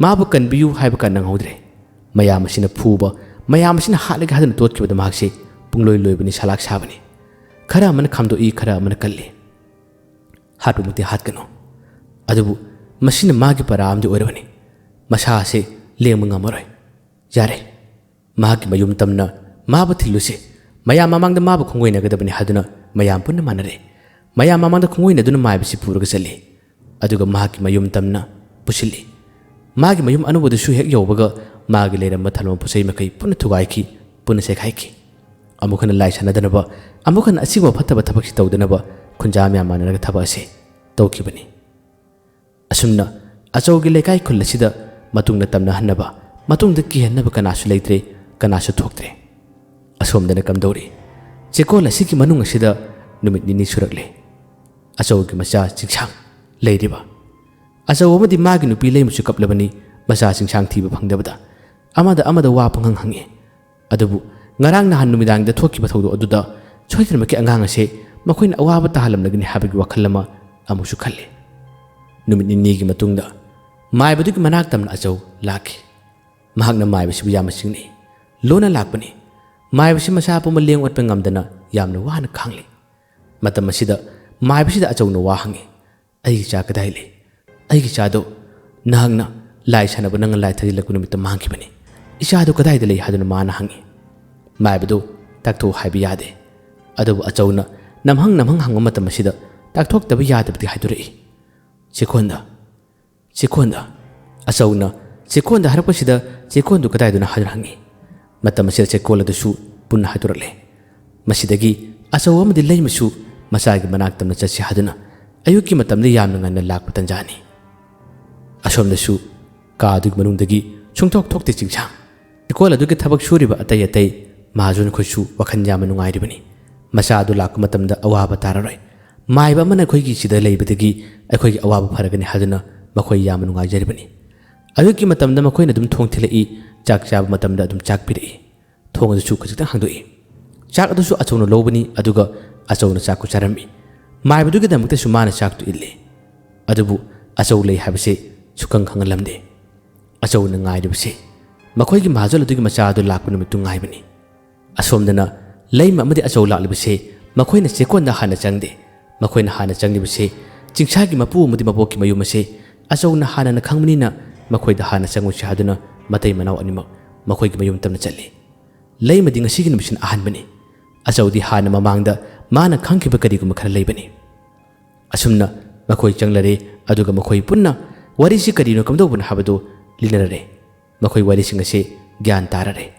ꯃꯥꯕꯨ ꯀꯟꯕꯤꯌꯨ ꯍꯥꯏꯕ ꯀꯟ ꯅꯪꯍꯧꯗ꯭ꯔꯦ꯫ ꯃꯌꯥꯝ ꯑꯁꯤꯅ ꯐꯨꯕ, ꯃꯌꯥꯝ ꯑꯁꯤꯅ ꯍꯥꯠꯂꯒꯦ ꯍꯥꯏꯗꯨꯅ ꯇꯣꯠꯈꯤꯕꯗ ꯃꯍꯥꯛꯁꯤ ꯄꯨꯡꯂꯣꯏ ꯂꯣꯏꯕꯅꯤ, ꯁꯂꯥꯛ ꯁꯥꯕꯅꯤ꯫ ꯈꯔ ꯑꯃꯅ ꯈꯥꯝꯗꯣꯛꯏ, ꯈꯔ ꯑꯃꯅ ꯀꯜꯂꯤ꯫ ꯍꯥꯠꯄꯃꯛꯇꯤ ꯍꯥꯠꯀꯅꯨ, ꯑꯗꯨꯕꯨ ꯃꯁꯤꯅ ꯃꯥꯒꯤ ꯄꯔꯥ ꯑꯃꯗꯤ ꯑꯣꯏꯔꯕꯅꯤ꯫ ꯃꯁꯥ ꯑꯁꯤ ꯂꯦꯡꯕ ꯉꯝꯃꯔꯣꯏ꯫ ꯌꯥꯔꯦ, ꯃꯍꯥꯛꯀꯤ ꯃꯌꯨꯝ ꯇꯝꯅ ꯃꯥꯕꯨ ꯊꯤꯜꯂꯨꯁꯤ꯫ ꯃꯌꯥꯝ ꯃꯃꯥꯡꯗ ꯃꯥꯕꯨ ꯈꯣꯡꯒꯣꯏꯅꯒꯗꯕꯅꯤ ꯍꯥꯏꯗꯨꯅ ꯃꯌꯥꯝ ꯄꯨꯟꯅ ꯃꯥꯟꯅꯔꯦ꯫ ꯃꯌꯥꯝ ꯃꯃꯥꯡꯗ ꯈꯣꯡꯒꯣꯏꯅꯗꯨꯅ ꯃꯥꯏꯕꯁꯤ ꯄꯨꯔꯒ ꯆꯠꯂꯤ꯫ ꯑꯗꯨꯒ ꯃꯍꯥꯛꯀꯤ ꯃꯌꯨꯝ ꯇꯝꯅ ꯄꯨꯁꯤꯜꯂꯤ꯫ ꯃꯥꯒꯤ ꯃꯌꯨꯝ ꯑꯅꯧꯕꯗꯨꯁꯨ ꯍꯦꯛ ꯌꯧꯕꯒ ꯃꯥꯒꯤ ꯂꯩꯔꯝꯕ ꯊꯝꯂꯝꯕ ꯄꯣꯠ ꯆꯩ ꯃꯈꯩ ꯄꯨꯟꯅ ꯊꯨꯒꯥꯏꯈꯤ, ꯄꯨꯟꯅ ꯆꯩꯈꯥꯏꯈꯤ꯫ ꯑꯃꯨꯛ ꯍꯟꯅ ꯂꯥꯏ ꯁꯥꯟꯅꯗꯅꯕ, ꯑꯃꯨꯛ ꯍꯟꯅ ꯑꯁꯤꯒꯨꯝꯕ ꯐꯠꯇꯕ ꯊꯕꯛꯁꯤ ꯇꯧꯗꯅꯕ ꯈꯨꯟꯖꯥ ꯃꯌꯥꯝ ꯃꯥꯟꯅꯔꯒ ꯊꯕꯛ ꯑꯁꯤ ꯇꯧꯈꯤꯕꯅꯤ꯫ ꯑꯁꯨꯝꯅ ꯑꯆꯧꯒꯤ ꯂꯩꯀꯥꯏ ꯈꯨꯜ ꯑꯁꯤꯗ ꯃꯇꯨꯡꯗ ꯇꯝꯅꯍꯟꯅꯕ, ꯃꯇꯨꯡꯗ ꯀꯤꯍꯟꯅꯕ ꯀꯅꯥꯁꯨ ꯂꯩꯇ꯭ꯔꯦ, ꯀꯅꯥꯁꯨ ꯊꯣꯛꯇ꯭ꯔꯦ꯫ ꯑꯁꯣꯝꯗꯅ ꯀꯝꯗꯧꯔꯤ? ꯆꯦꯀꯣꯜ ꯑꯁꯤꯒꯤ ꯃꯅꯨꯡ ꯑꯁꯤꯗ ꯅꯨꯃꯤꯠ ꯅꯤꯅꯤ ꯁꯨꯔꯛꯂꯦ꯫ ꯑꯆꯧꯒꯤ ꯃꯆꯥ ꯆꯤꯡꯁꯥꯡ ꯂꯩꯔꯤꯕ꯫ ꯑꯆꯧ ꯑꯃꯗꯤ ꯃꯥꯒꯤ ꯅꯨꯄꯤ ꯂꯩꯃꯁꯨ ꯀꯞꯂꯕꯅꯤ, ꯃꯆꯥ ꯆꯤꯡꯁꯥꯡ ꯊꯤꯕ ꯐꯪꯗꯕꯗ꯫ ꯑꯃꯗ ꯑꯃꯗ ꯋꯥ ꯄꯪꯍꯪ ꯍꯪꯉꯤ꯫ ꯑꯗꯨꯕꯨ ꯉꯔꯥꯡ ꯅꯍꯥꯟ ꯅꯨꯃꯤꯗꯥꯡꯗ ꯊꯣꯛꯈꯤꯕ ꯊꯧꯗꯣꯛ ꯑꯗꯨꯗ ꯁꯣꯏꯗꯅꯃꯛꯀꯤ ꯑꯉꯥꯡ ꯑꯁꯦ ꯃꯈꯣꯏꯅ ꯑꯋꯥꯕ ꯇꯥꯍꯜꯂꯝꯂꯒꯅꯤ ꯍꯥꯏꯕꯒꯤ ꯋꯥꯈꯜ ꯑꯃ ꯑꯃꯨꯛꯁꯨ ꯈꯜꯂꯤ꯫ ꯅꯨꯃꯤꯠ ꯅꯤꯅꯤꯒꯤ ꯃꯇꯨꯡꯗ ꯃꯥꯏꯕꯗꯨꯒꯤ ꯃꯅꯥꯛ ꯇꯝꯅ ꯑꯆꯧ ꯂꯥꯛꯈꯤ꯫ ꯃꯍꯥꯛꯅ ꯃꯥꯏꯕꯁꯤꯕꯨ ꯌꯥꯝꯅ ꯆꯤꯡꯅꯩ꯫ ꯂꯣꯟꯅ ꯂꯥꯛꯄꯅꯤ꯫ ꯃꯥꯏꯕꯁꯤ ꯃꯁꯥ ꯄꯨꯝꯕ ꯂꯦꯡ ꯑꯣꯠꯄ ꯉꯝꯗꯅ ꯌꯥꯝꯅ ꯋꯥꯅ ꯈꯥꯡꯂꯤ꯫ ꯃꯇꯝ ꯑꯁꯤꯗ ꯃꯥꯏꯕꯁꯤꯗ ꯑꯆꯧꯅ ꯋꯥ ꯍꯪꯉꯤ, "ꯑꯩꯒꯤ ꯆꯥ ꯀꯗꯥꯏ ꯂꯩ? ꯑꯩꯒꯤ ꯆꯥꯗꯣ ꯅꯍꯥꯛꯅ ꯂꯥꯏ ꯁꯥꯟꯅꯕ ꯅꯪꯅ ꯂꯥꯏ ꯊꯥꯖꯤꯜꯂꯛꯄ ꯅꯨꯃꯤꯠꯇ ꯃꯥꯡꯈꯤꯕꯅꯤ꯫ ꯏꯆꯥꯗꯣ ꯀꯗꯥꯏꯗ ꯂꯩ?" ꯍꯥꯏꯗꯨꯅ ꯃꯥꯅ ꯍꯪꯉꯤ꯫ ꯃꯥꯏꯕꯗꯨ ꯇꯥꯛꯊꯣꯛꯎ ꯍꯥꯏꯕ ꯌꯥꯗꯦ꯫ ꯑꯗꯨꯕꯨ ꯑꯆꯧꯅ ꯅꯝꯍꯪ ꯅꯝꯍꯪ ꯍꯪꯕ ꯃꯇꯝ ꯑꯁꯤꯗ ꯇꯥꯛꯊꯣꯛꯇꯕ ꯌꯥꯗꯕꯗꯤ ꯍꯥꯏꯗꯣꯔꯛꯏ, "ꯆꯦꯛꯀꯣꯟꯗ, ꯆꯦꯛꯀꯣꯟꯗ꯫" ꯑꯆꯧꯅ ꯆꯦꯛꯀꯣꯟꯗ ꯍꯥꯏꯔꯛꯄꯁꯤꯗ ꯆꯦꯛꯀꯣꯟꯗꯨ ꯀꯗꯥꯏꯗꯅꯣ ꯍꯥꯏꯗꯨꯅ ꯍꯪꯉꯤ꯫ ꯃꯇꯝ ꯑꯁꯤꯗ ꯆꯦꯛꯀꯣꯜ ꯑꯗꯨꯁꯨ ꯄꯨꯟꯅ ꯍꯥꯏꯗꯣꯔꯛꯂꯦ꯫ ꯃꯁꯤꯗꯒꯤ ꯑꯆꯧ ꯑꯃꯗꯤ ꯂꯩꯃꯁꯨ ꯃꯆꯥꯒꯤ ꯃꯅꯥꯛ ꯇꯝꯅ ꯆꯠꯁꯤ ꯍꯥꯏꯗꯨꯅ ꯑꯌꯨꯛꯀꯤ ꯃꯇꯝꯗ ꯌꯥꯝꯅ ꯉꯟꯅ ꯂꯥꯛꯄ ꯇꯟꯖꯥꯅꯤ꯫ ꯑꯁꯣꯝꯗꯁꯨ ꯀꯥ ꯑꯗꯨꯒꯤ ꯃꯅꯨꯡꯗꯒꯤ ꯁꯨꯡꯊꯣꯛ ꯊꯣꯛꯇꯦ ꯆꯤꯡꯁꯥꯡ꯫ ꯏꯀꯣꯜ ꯑꯗꯨꯒꯤ ꯊꯕꯛ ꯁꯨꯔꯤꯕ ꯑꯇꯩ ꯑꯇꯩ ꯃꯍꯥꯖꯣꯟ ꯈꯣꯏꯁꯨ ꯋꯥꯈꯜ ꯌꯥꯝꯅ ꯅꯨꯡꯉꯥꯏꯔꯤꯕꯅꯤ꯫ ꯃꯆꯥ ꯑꯗꯨ ꯂꯥꯛꯄ ꯃꯇꯝꯗ ꯑꯋꯥꯕ ꯇꯥꯔꯔꯣꯏ꯫ ꯃꯥꯏꯕ ꯑꯃꯅ ꯑꯩꯈꯣꯏꯒꯤ ꯁꯤꯗ ꯂꯩꯕꯗꯒꯤ ꯑꯩꯈꯣꯏꯒꯤ ꯑꯋꯥꯕ ꯐꯔꯒꯅꯤ ꯍꯥꯏꯗꯨꯅ ꯃꯈꯣꯏ ꯌꯥꯝꯅ ꯅꯨꯡꯉꯥꯏꯖꯔꯤꯕꯅꯤ꯫ ꯑꯌꯨꯛꯀꯤ ꯃꯇꯝꯗ ꯃꯈꯣꯏꯅ ꯑꯗꯨꯝ ꯊꯣꯡ ꯊꯤꯜꯂꯛꯏ, ꯆꯥꯛ ꯆꯥꯕ ꯃꯇꯝꯗ ꯑꯗꯨꯝ ꯆꯥꯛ ꯄꯤꯔꯛꯏ꯫ ꯊꯣꯡ ꯑꯗꯨꯁꯨ ꯈꯖꯤꯛꯇꯪ ꯍꯥꯡꯗꯣꯛꯏ꯫ ꯆꯥꯛ ꯑꯗꯨꯁꯨ ꯑꯆꯧꯅ ꯂꯧꯕꯅꯤ, ꯑꯗꯨꯒ ꯑꯆꯧꯅ ꯆꯥꯛꯇꯨ ꯆꯥꯔꯝꯃꯤ꯫ ꯃꯥꯏꯕꯗꯨꯒꯤꯗꯃꯛꯇꯁꯨ ꯃꯥꯅ ꯆꯥꯛꯇꯨ ꯏꯜꯂꯤ꯫ ꯑꯗꯨꯕꯨ ꯑꯆꯧ ꯂꯩ ꯍꯥꯏꯕꯁꯦ ꯁꯨꯈꯪ ꯈꯪꯍꯜꯂꯝꯗꯦ꯫ ꯑꯆꯧꯅ ꯉꯥꯏꯔꯤꯕꯁꯦ ꯃꯈꯣꯏꯒꯤ ꯃꯍꯥꯖꯣꯟ ꯑꯗꯨꯒꯤ ꯃꯆꯥ ꯑꯗꯨ ꯂꯥꯛꯄ ꯅꯨꯃꯤꯠꯇꯨ ꯉꯥꯏꯕꯅꯤ꯫ ꯑꯁꯣꯝꯗꯅ ꯂꯩꯃ ꯑꯃꯗꯤ ꯑꯆꯧ ꯂꯥꯛꯂꯤꯕꯁꯦ ꯃꯈꯣꯏꯅ ꯆꯦꯛꯀꯣꯟꯗ ꯍꯥꯟꯅ ꯆꯪꯗꯦ꯫ ꯃꯈꯣꯏꯅ ꯍꯥꯟꯅ ꯆꯪꯂꯤꯕꯁꯦ ꯆꯤꯡꯁꯥꯒꯤ ꯃꯄꯨ ꯑꯃꯗꯤ ꯃꯕꯣꯛꯀꯤ ꯃꯌꯨꯝ ꯑꯁꯦ ꯑꯆꯧꯅ ꯍꯥꯟꯅꯅ ꯈꯪꯕꯅꯤꯅ ꯃꯈꯣꯏꯗ ꯍꯥꯟꯅ ꯆꯪꯉꯨꯁꯤ ꯍꯥꯏꯗꯨꯅ ꯃꯇꯩ ꯃꯅꯥꯎ ꯑꯅꯤꯃꯛ ꯃꯈꯣꯏꯒꯤ ꯃꯌꯨꯝ ꯇꯝꯅ ꯆꯠꯂꯤ꯫ ꯂꯩꯃꯗꯤ ꯉꯁꯤꯒꯤ ꯅꯨꯃꯤꯠꯁꯤꯅ ꯑꯍꯥꯟꯕꯅꯤ꯫ ꯑꯆꯧꯗꯤ ꯍꯥꯟꯅ ꯃꯃꯥꯡꯗ ꯃꯥꯅ ꯈꯪꯈꯤꯕ ꯀꯔꯤꯒꯨꯝꯕ ꯈꯔ ꯂꯩꯕꯅꯤ꯫ ꯑꯁꯨꯝꯅ ꯃꯈꯣꯏ ꯆꯪꯂꯔꯦ, ꯑꯗꯨꯒ ꯃꯈꯣꯏ ꯄꯨꯟꯅ ꯋꯥꯔꯤꯁꯤ ꯀꯔꯤꯅꯣ ꯀꯝꯗꯧꯕꯅꯣ ꯍꯥꯏꯕꯗꯨ ꯂꯤꯅꯔꯔꯦ꯫ ꯃꯈꯣꯏ ꯋꯥꯔꯤꯁꯤꯡ ꯑꯁꯤ ꯒ꯭ꯌꯥꯟ ꯇꯥꯔꯔꯦ꯫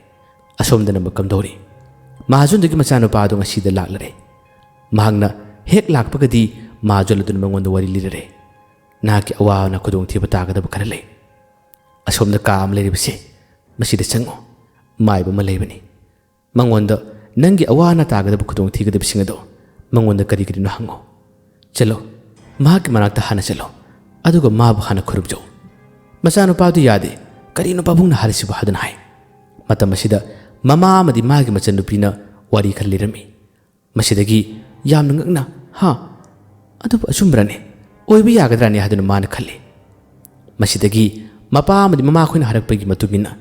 ꯑꯁꯣꯝꯗꯅ ꯑꯃꯨꯛ ꯀꯝꯗꯧꯔꯤ? ꯃꯍꯥꯖꯣꯟꯗꯨꯒꯤ ꯃꯆꯥꯅꯨꯄꯥ ꯑꯗꯨ ꯉꯁꯤꯗ ꯂꯥꯛꯂꯔꯦ꯫ ꯃꯍꯥꯛꯅ ꯍꯦꯛ ꯂꯥꯛꯄꯒꯗꯤ ꯃꯍꯥꯖꯣꯟ ꯑꯗꯨꯅ ꯃꯉꯣꯟꯗ ꯋꯥꯔꯤ ꯂꯤꯔꯔꯦ꯫ ꯅꯍꯥꯛꯀꯤ ꯑꯋꯥ ꯑꯅꯥ ꯈꯨꯗꯣꯡꯊꯤꯕ ꯇꯥꯒꯗꯕ ꯈꯔ ꯂꯩ꯫ ꯑꯁꯣꯝꯗ ꯀꯥ ꯑꯃ ꯂꯩꯔꯤꯕꯁꯦ, ꯃꯁꯤꯗ ꯆꯪꯉꯨ꯫ ꯃꯥꯏꯕ ꯑꯃ ꯂꯩꯕꯅꯤ꯫ ꯃꯉꯣꯟꯗ ꯅꯪꯒꯤ ꯑꯋꯥ ꯑꯅꯥ ꯇꯥꯒꯗꯕ ꯈꯨꯗꯣꯡ ꯊꯤꯒꯗꯕꯁꯤꯡ ꯑꯗꯣ ꯃꯉꯣꯟꯗ ꯀꯔꯤ ꯀꯔꯤꯅꯣ ꯍꯪꯉꯨ꯫ ꯆꯠꯂꯣ, ꯃꯍꯥꯛꯀꯤ ꯃꯅꯥꯛꯇ ꯍꯥꯟꯅ ꯆꯠꯂꯣ, ꯑꯗꯨꯒ ꯃꯥꯕꯨ ꯍꯥꯟꯅ ꯈꯨꯔꯨꯝꯖꯧ꯫ ꯃꯆꯥꯅꯨꯄꯥꯗꯨ ꯌꯥꯗꯦ꯫ "ꯀꯔꯤꯅꯣ ꯄꯥꯕꯨꯡꯅ ꯍꯥꯏꯔꯤꯁꯤꯕꯨ?" ꯍꯥꯏꯗꯨꯅ ꯍꯥꯏ꯫ ꯃꯇꯝ ꯑꯁꯤꯗ ꯃꯃꯥ ꯑꯃꯗꯤ ꯃꯥꯒꯤ ꯃꯆꯟꯅꯨꯄꯤꯅ ꯋꯥꯔꯤ ꯈꯔ ꯂꯤꯔꯝꯃꯤ꯫ ꯃꯁꯤꯗꯒꯤ ꯌꯥꯝꯅ ꯉꯛꯅ, "ꯍꯥ, ꯑꯗꯨꯕꯨ ꯑꯆꯨꯝꯕ꯭ꯔꯅꯦ? ꯑꯣꯏꯕ ꯌꯥꯒꯗ꯭ꯔꯅꯦ ꯍꯥꯏꯗꯨꯅ ꯃꯥꯅ ꯈꯜꯂꯤ꯫ ꯃꯁꯤꯗꯒꯤ ꯃꯄꯥ ꯑꯃꯗꯤ ꯃꯃꯥꯈꯣꯏꯅ ꯍꯥꯏꯔꯛꯄꯒꯤ ꯃꯇꯨꯡ ꯏꯟꯅ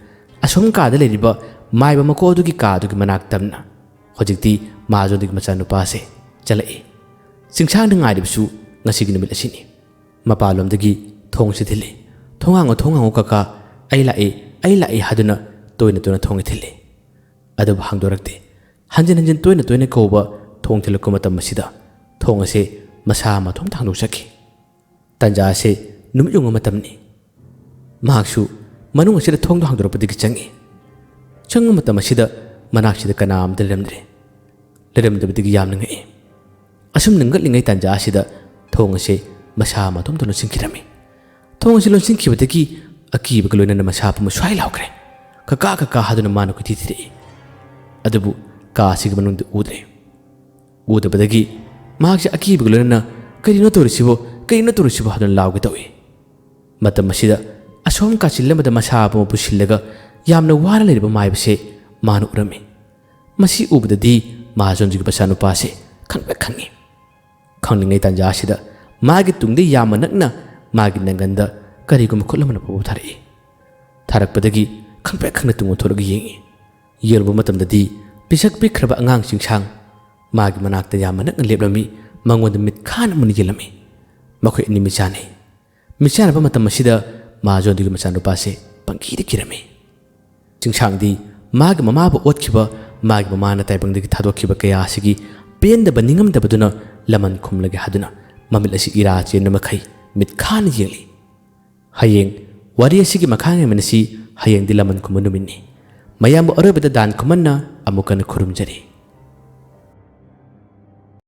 ꯑꯁꯣꯝ ꯀꯥꯗ ꯂꯩꯔꯤꯕ ꯃꯥꯏꯕ ꯃꯀꯣꯛ ꯑꯗꯨꯒꯤ ꯀꯥ ꯑꯗꯨꯒꯤ ꯃꯅꯥꯛ ꯇꯝꯅ ꯍꯧꯖꯤꯛꯇꯤ ꯃꯍꯥꯖꯣꯟꯗꯨꯒꯤ ꯃꯆꯥꯅꯨꯄꯥꯁꯦ ꯆꯠꯂꯛꯏ꯫ ꯆꯤꯡꯁꯥꯡꯗ ꯉꯥꯏꯔꯤꯕꯁꯨ ꯉꯁꯤꯒꯤ ꯅꯨꯃꯤꯠ ꯑꯁꯤꯅꯤ꯫ ꯃꯄꯥꯟꯂꯣꯝꯗꯒꯤ ꯊꯣꯡꯁꯦ ꯊꯤꯜꯂꯤ꯫ "ꯊꯣꯡ ꯍꯥꯡꯉꯣ, ꯊꯣꯡ ꯍꯥꯡꯉꯣ ꯀꯀꯥ, ꯑꯩ ꯂꯥꯛꯏ, ꯑꯩ ꯂꯥꯛꯏ" ꯍꯥꯏꯗꯨꯅ ꯇꯣꯏꯅ ꯇꯣꯏꯅ ꯊꯣꯡꯁꯦ ꯊꯤꯜꯂꯤ꯫ ꯑꯗꯨꯕꯨ ꯍꯥꯡꯗꯣꯔꯛꯇꯦ꯫ ꯍꯟꯖꯤꯟ ꯍꯟꯖꯤꯟ ꯇꯣꯏꯅ ꯇꯣꯏꯅ ꯀꯧꯕ ꯊꯣꯡ ꯊꯤꯜꯂꯛꯄ ꯃꯇꯝ ꯑꯁꯤꯗ ꯊꯣꯡ ꯑꯁꯦ ꯃꯁꯥ ꯃꯊꯣꯝꯇ ꯍꯥꯡꯗꯣꯛꯆꯈꯤ꯫ ꯇꯥꯟꯖꯥ ꯑꯁꯦ ꯅꯨꯃꯤꯠ ꯌꯨꯡꯕ ꯃꯇꯝꯅꯤ꯫ ꯃꯍꯥꯛꯁꯨ ꯃꯅꯨꯡ ꯑꯁꯤꯗ ꯊꯣꯡꯗꯣ ꯍꯥꯡꯗꯣꯔꯛꯄꯗꯒꯤ ꯆꯪꯉꯤ꯫ ꯆꯪꯕ ꯃꯇꯝ ꯑꯁꯤꯗ ꯃꯅꯥꯛꯁꯤꯗ ꯀꯅꯥ ꯑꯃꯇ ꯂꯩꯔꯝꯗ꯭ꯔꯦ꯫ ꯂꯩꯔꯝꯗꯕꯗꯒꯤ ꯌꯥꯝꯅ ꯉꯛꯏ꯫ ꯑꯁꯨꯝꯅ ꯉꯛꯂꯤꯉꯩ ꯇꯥꯟꯖꯥ ꯑꯁꯤꯗ ꯊꯣꯡ ꯑꯁꯦ ꯃꯁꯥ ꯃꯇꯣꯝꯇ ꯂꯣꯟꯁꯤꯟꯈꯤꯔꯝꯃꯤ꯫ ꯊꯣꯡ ꯑꯁꯤ ꯂꯣꯟꯁꯤꯟꯈꯤꯕꯗꯒꯤ ꯑꯀꯤꯕꯒ ꯂꯣꯏꯅꯅ ꯃꯁꯥ ꯄꯨꯝꯕ ꯁ꯭ꯋꯥꯏ ꯂꯥꯎꯈ꯭ꯔꯦ꯫ "ꯀꯀꯥ, ꯀꯀꯥ" ꯍꯥꯏꯗꯨꯅ ꯃꯥꯅ ꯀꯣꯏꯊꯤ ꯊꯤꯔꯛꯏ꯫ ꯑꯗꯨꯕꯨ ꯀꯥ ꯑꯁꯤꯒꯤ ꯃꯅꯨꯡꯗ ꯎꯗ꯭ꯔꯦ꯫ ꯎꯗꯕꯗꯒꯤ ꯃꯍꯥꯛꯁꯦ ꯑꯀꯤꯕꯒ ꯂꯣꯏꯅꯅ "ꯀꯔꯤꯅꯣ ꯇꯧꯔꯤꯁꯤꯕꯣ? ꯀꯔꯤꯅꯣ ꯇꯧꯔꯤꯁꯤꯕꯣ?" ꯍꯥꯏꯗꯨꯅ ꯂꯥꯎꯒꯦ ꯇꯧꯏ꯫ ꯃꯇꯝ ꯑꯁꯤꯗ ꯑꯁꯣꯝ ꯀꯥꯆꯤꯜ ꯑꯃꯗ ꯃꯁꯥ ꯄꯨꯝꯕ ꯄꯨꯁꯤꯜꯂꯒ ꯌꯥꯝꯅ ꯋꯥꯅ ꯂꯩꯔꯤꯕ ꯃꯥꯏꯕꯁꯦ ꯃꯥꯅ ꯎꯔꯝꯃꯤ꯫ ꯃꯁꯤ ꯎꯕꯗꯗꯤ ꯃꯍꯥꯖꯣꯟꯖꯤꯒꯤ ꯃꯆꯥꯅꯨꯄꯥꯁꯦ ꯈꯪꯄ꯭ꯔꯦꯛ ꯈꯪꯉꯤ꯫ ꯈꯪꯂꯤꯉꯩ ꯇꯥꯟꯖꯥ ꯑꯁꯤꯗ ꯃꯥꯒꯤ ꯇꯨꯡꯗ ꯌꯥꯝꯅ ꯅꯛꯅ ꯃꯥꯒꯤ ꯅꯪꯒꯟꯗ ꯀꯔꯤꯒꯨꯝꯕ ꯈꯨꯠ ꯑꯃꯅ ꯄꯨꯕ ꯊꯥꯔꯛꯏ꯫ ꯊꯥꯔꯛꯄꯗꯒꯤ ꯈꯪꯄ꯭ꯔꯦꯛ ꯈꯪꯅ ꯇꯨꯡ ꯑꯣꯟꯊꯣꯛꯂꯒ ꯌꯦꯡꯉꯤ꯫ ꯌꯦꯡꯂꯨꯕ ꯃꯇꯝꯗꯗꯤ ꯄꯤꯁꯛ ꯄꯤꯛꯈ꯭ꯔꯕ ꯑꯉꯥꯡ ꯆꯤꯡꯁꯥꯡ ꯃꯥꯒꯤ ꯃꯅꯥꯛꯇ ꯌꯥꯝꯅ ꯅꯛꯅ ꯂꯦꯞꯂꯝꯃꯤ, ꯃꯉꯣꯟꯗ ꯃꯤꯠ ꯈꯥꯅ ꯃꯨꯟꯅ ꯌꯦꯡꯂꯝꯃꯤ꯫ ꯃꯈꯣꯏ ꯑꯅꯤ ꯃꯤꯠ ꯆꯥꯟꯅꯩ꯫ ꯃꯤꯠ ꯆꯥꯟꯅꯕ ꯃꯇꯝ ꯑꯁꯤꯗ ꯃꯍꯥꯖꯣꯟꯗꯨꯒꯤ ꯃꯆꯥꯅꯨꯄꯥꯁꯦ ꯄꯪꯀꯤꯗ ꯀꯤꯔꯝꯃꯤ꯫ ꯆꯤꯡꯁꯥꯡꯗꯤ ꯃꯥꯒꯤ ꯃꯃꯥꯕꯨ ꯑꯣꯠꯈꯤꯕ, ꯃꯥꯒꯤ ꯃꯃꯥꯅ ꯇꯥꯏꯕꯪꯗꯒꯤ ꯊꯥꯗꯣꯛꯈꯤꯕ ꯀꯌꯥ ꯑꯁꯤꯒꯤ ꯄꯦꯟꯗꯕ ꯅꯤꯡꯉꯝꯗꯕꯗꯨꯅ ꯂꯃꯟ ꯈꯨꯝꯂꯒꯦ ꯍꯥꯏꯗꯨꯅ ꯃꯃꯤꯠ ꯑꯁꯤ ꯏꯔꯥ ꯆꯦꯟꯕ ꯃꯈꯩ ꯃꯤꯠ ꯈꯥꯅ ꯌꯦꯡꯂꯤ꯫ ꯍꯌꯦꯡ ꯋꯥꯔꯤ ꯑꯁꯤꯒꯤ ꯃꯈꯥ ꯉꯥꯏꯃꯤꯟꯅꯁꯤ꯫ ꯍꯌꯦꯡꯗꯤ ꯂꯃꯟ ꯈꯨꯝꯕ ꯅꯨꯃꯤꯠꯅꯤ꯫ ꯃꯌꯥꯝꯕꯨ ꯑꯔꯣꯏꯕꯗ ꯗꯥꯟ ꯈꯨꯃꯟꯅ ꯑꯃꯨꯛ ꯍꯟꯅ ꯈꯨꯔꯨꯝꯖꯔꯤ꯫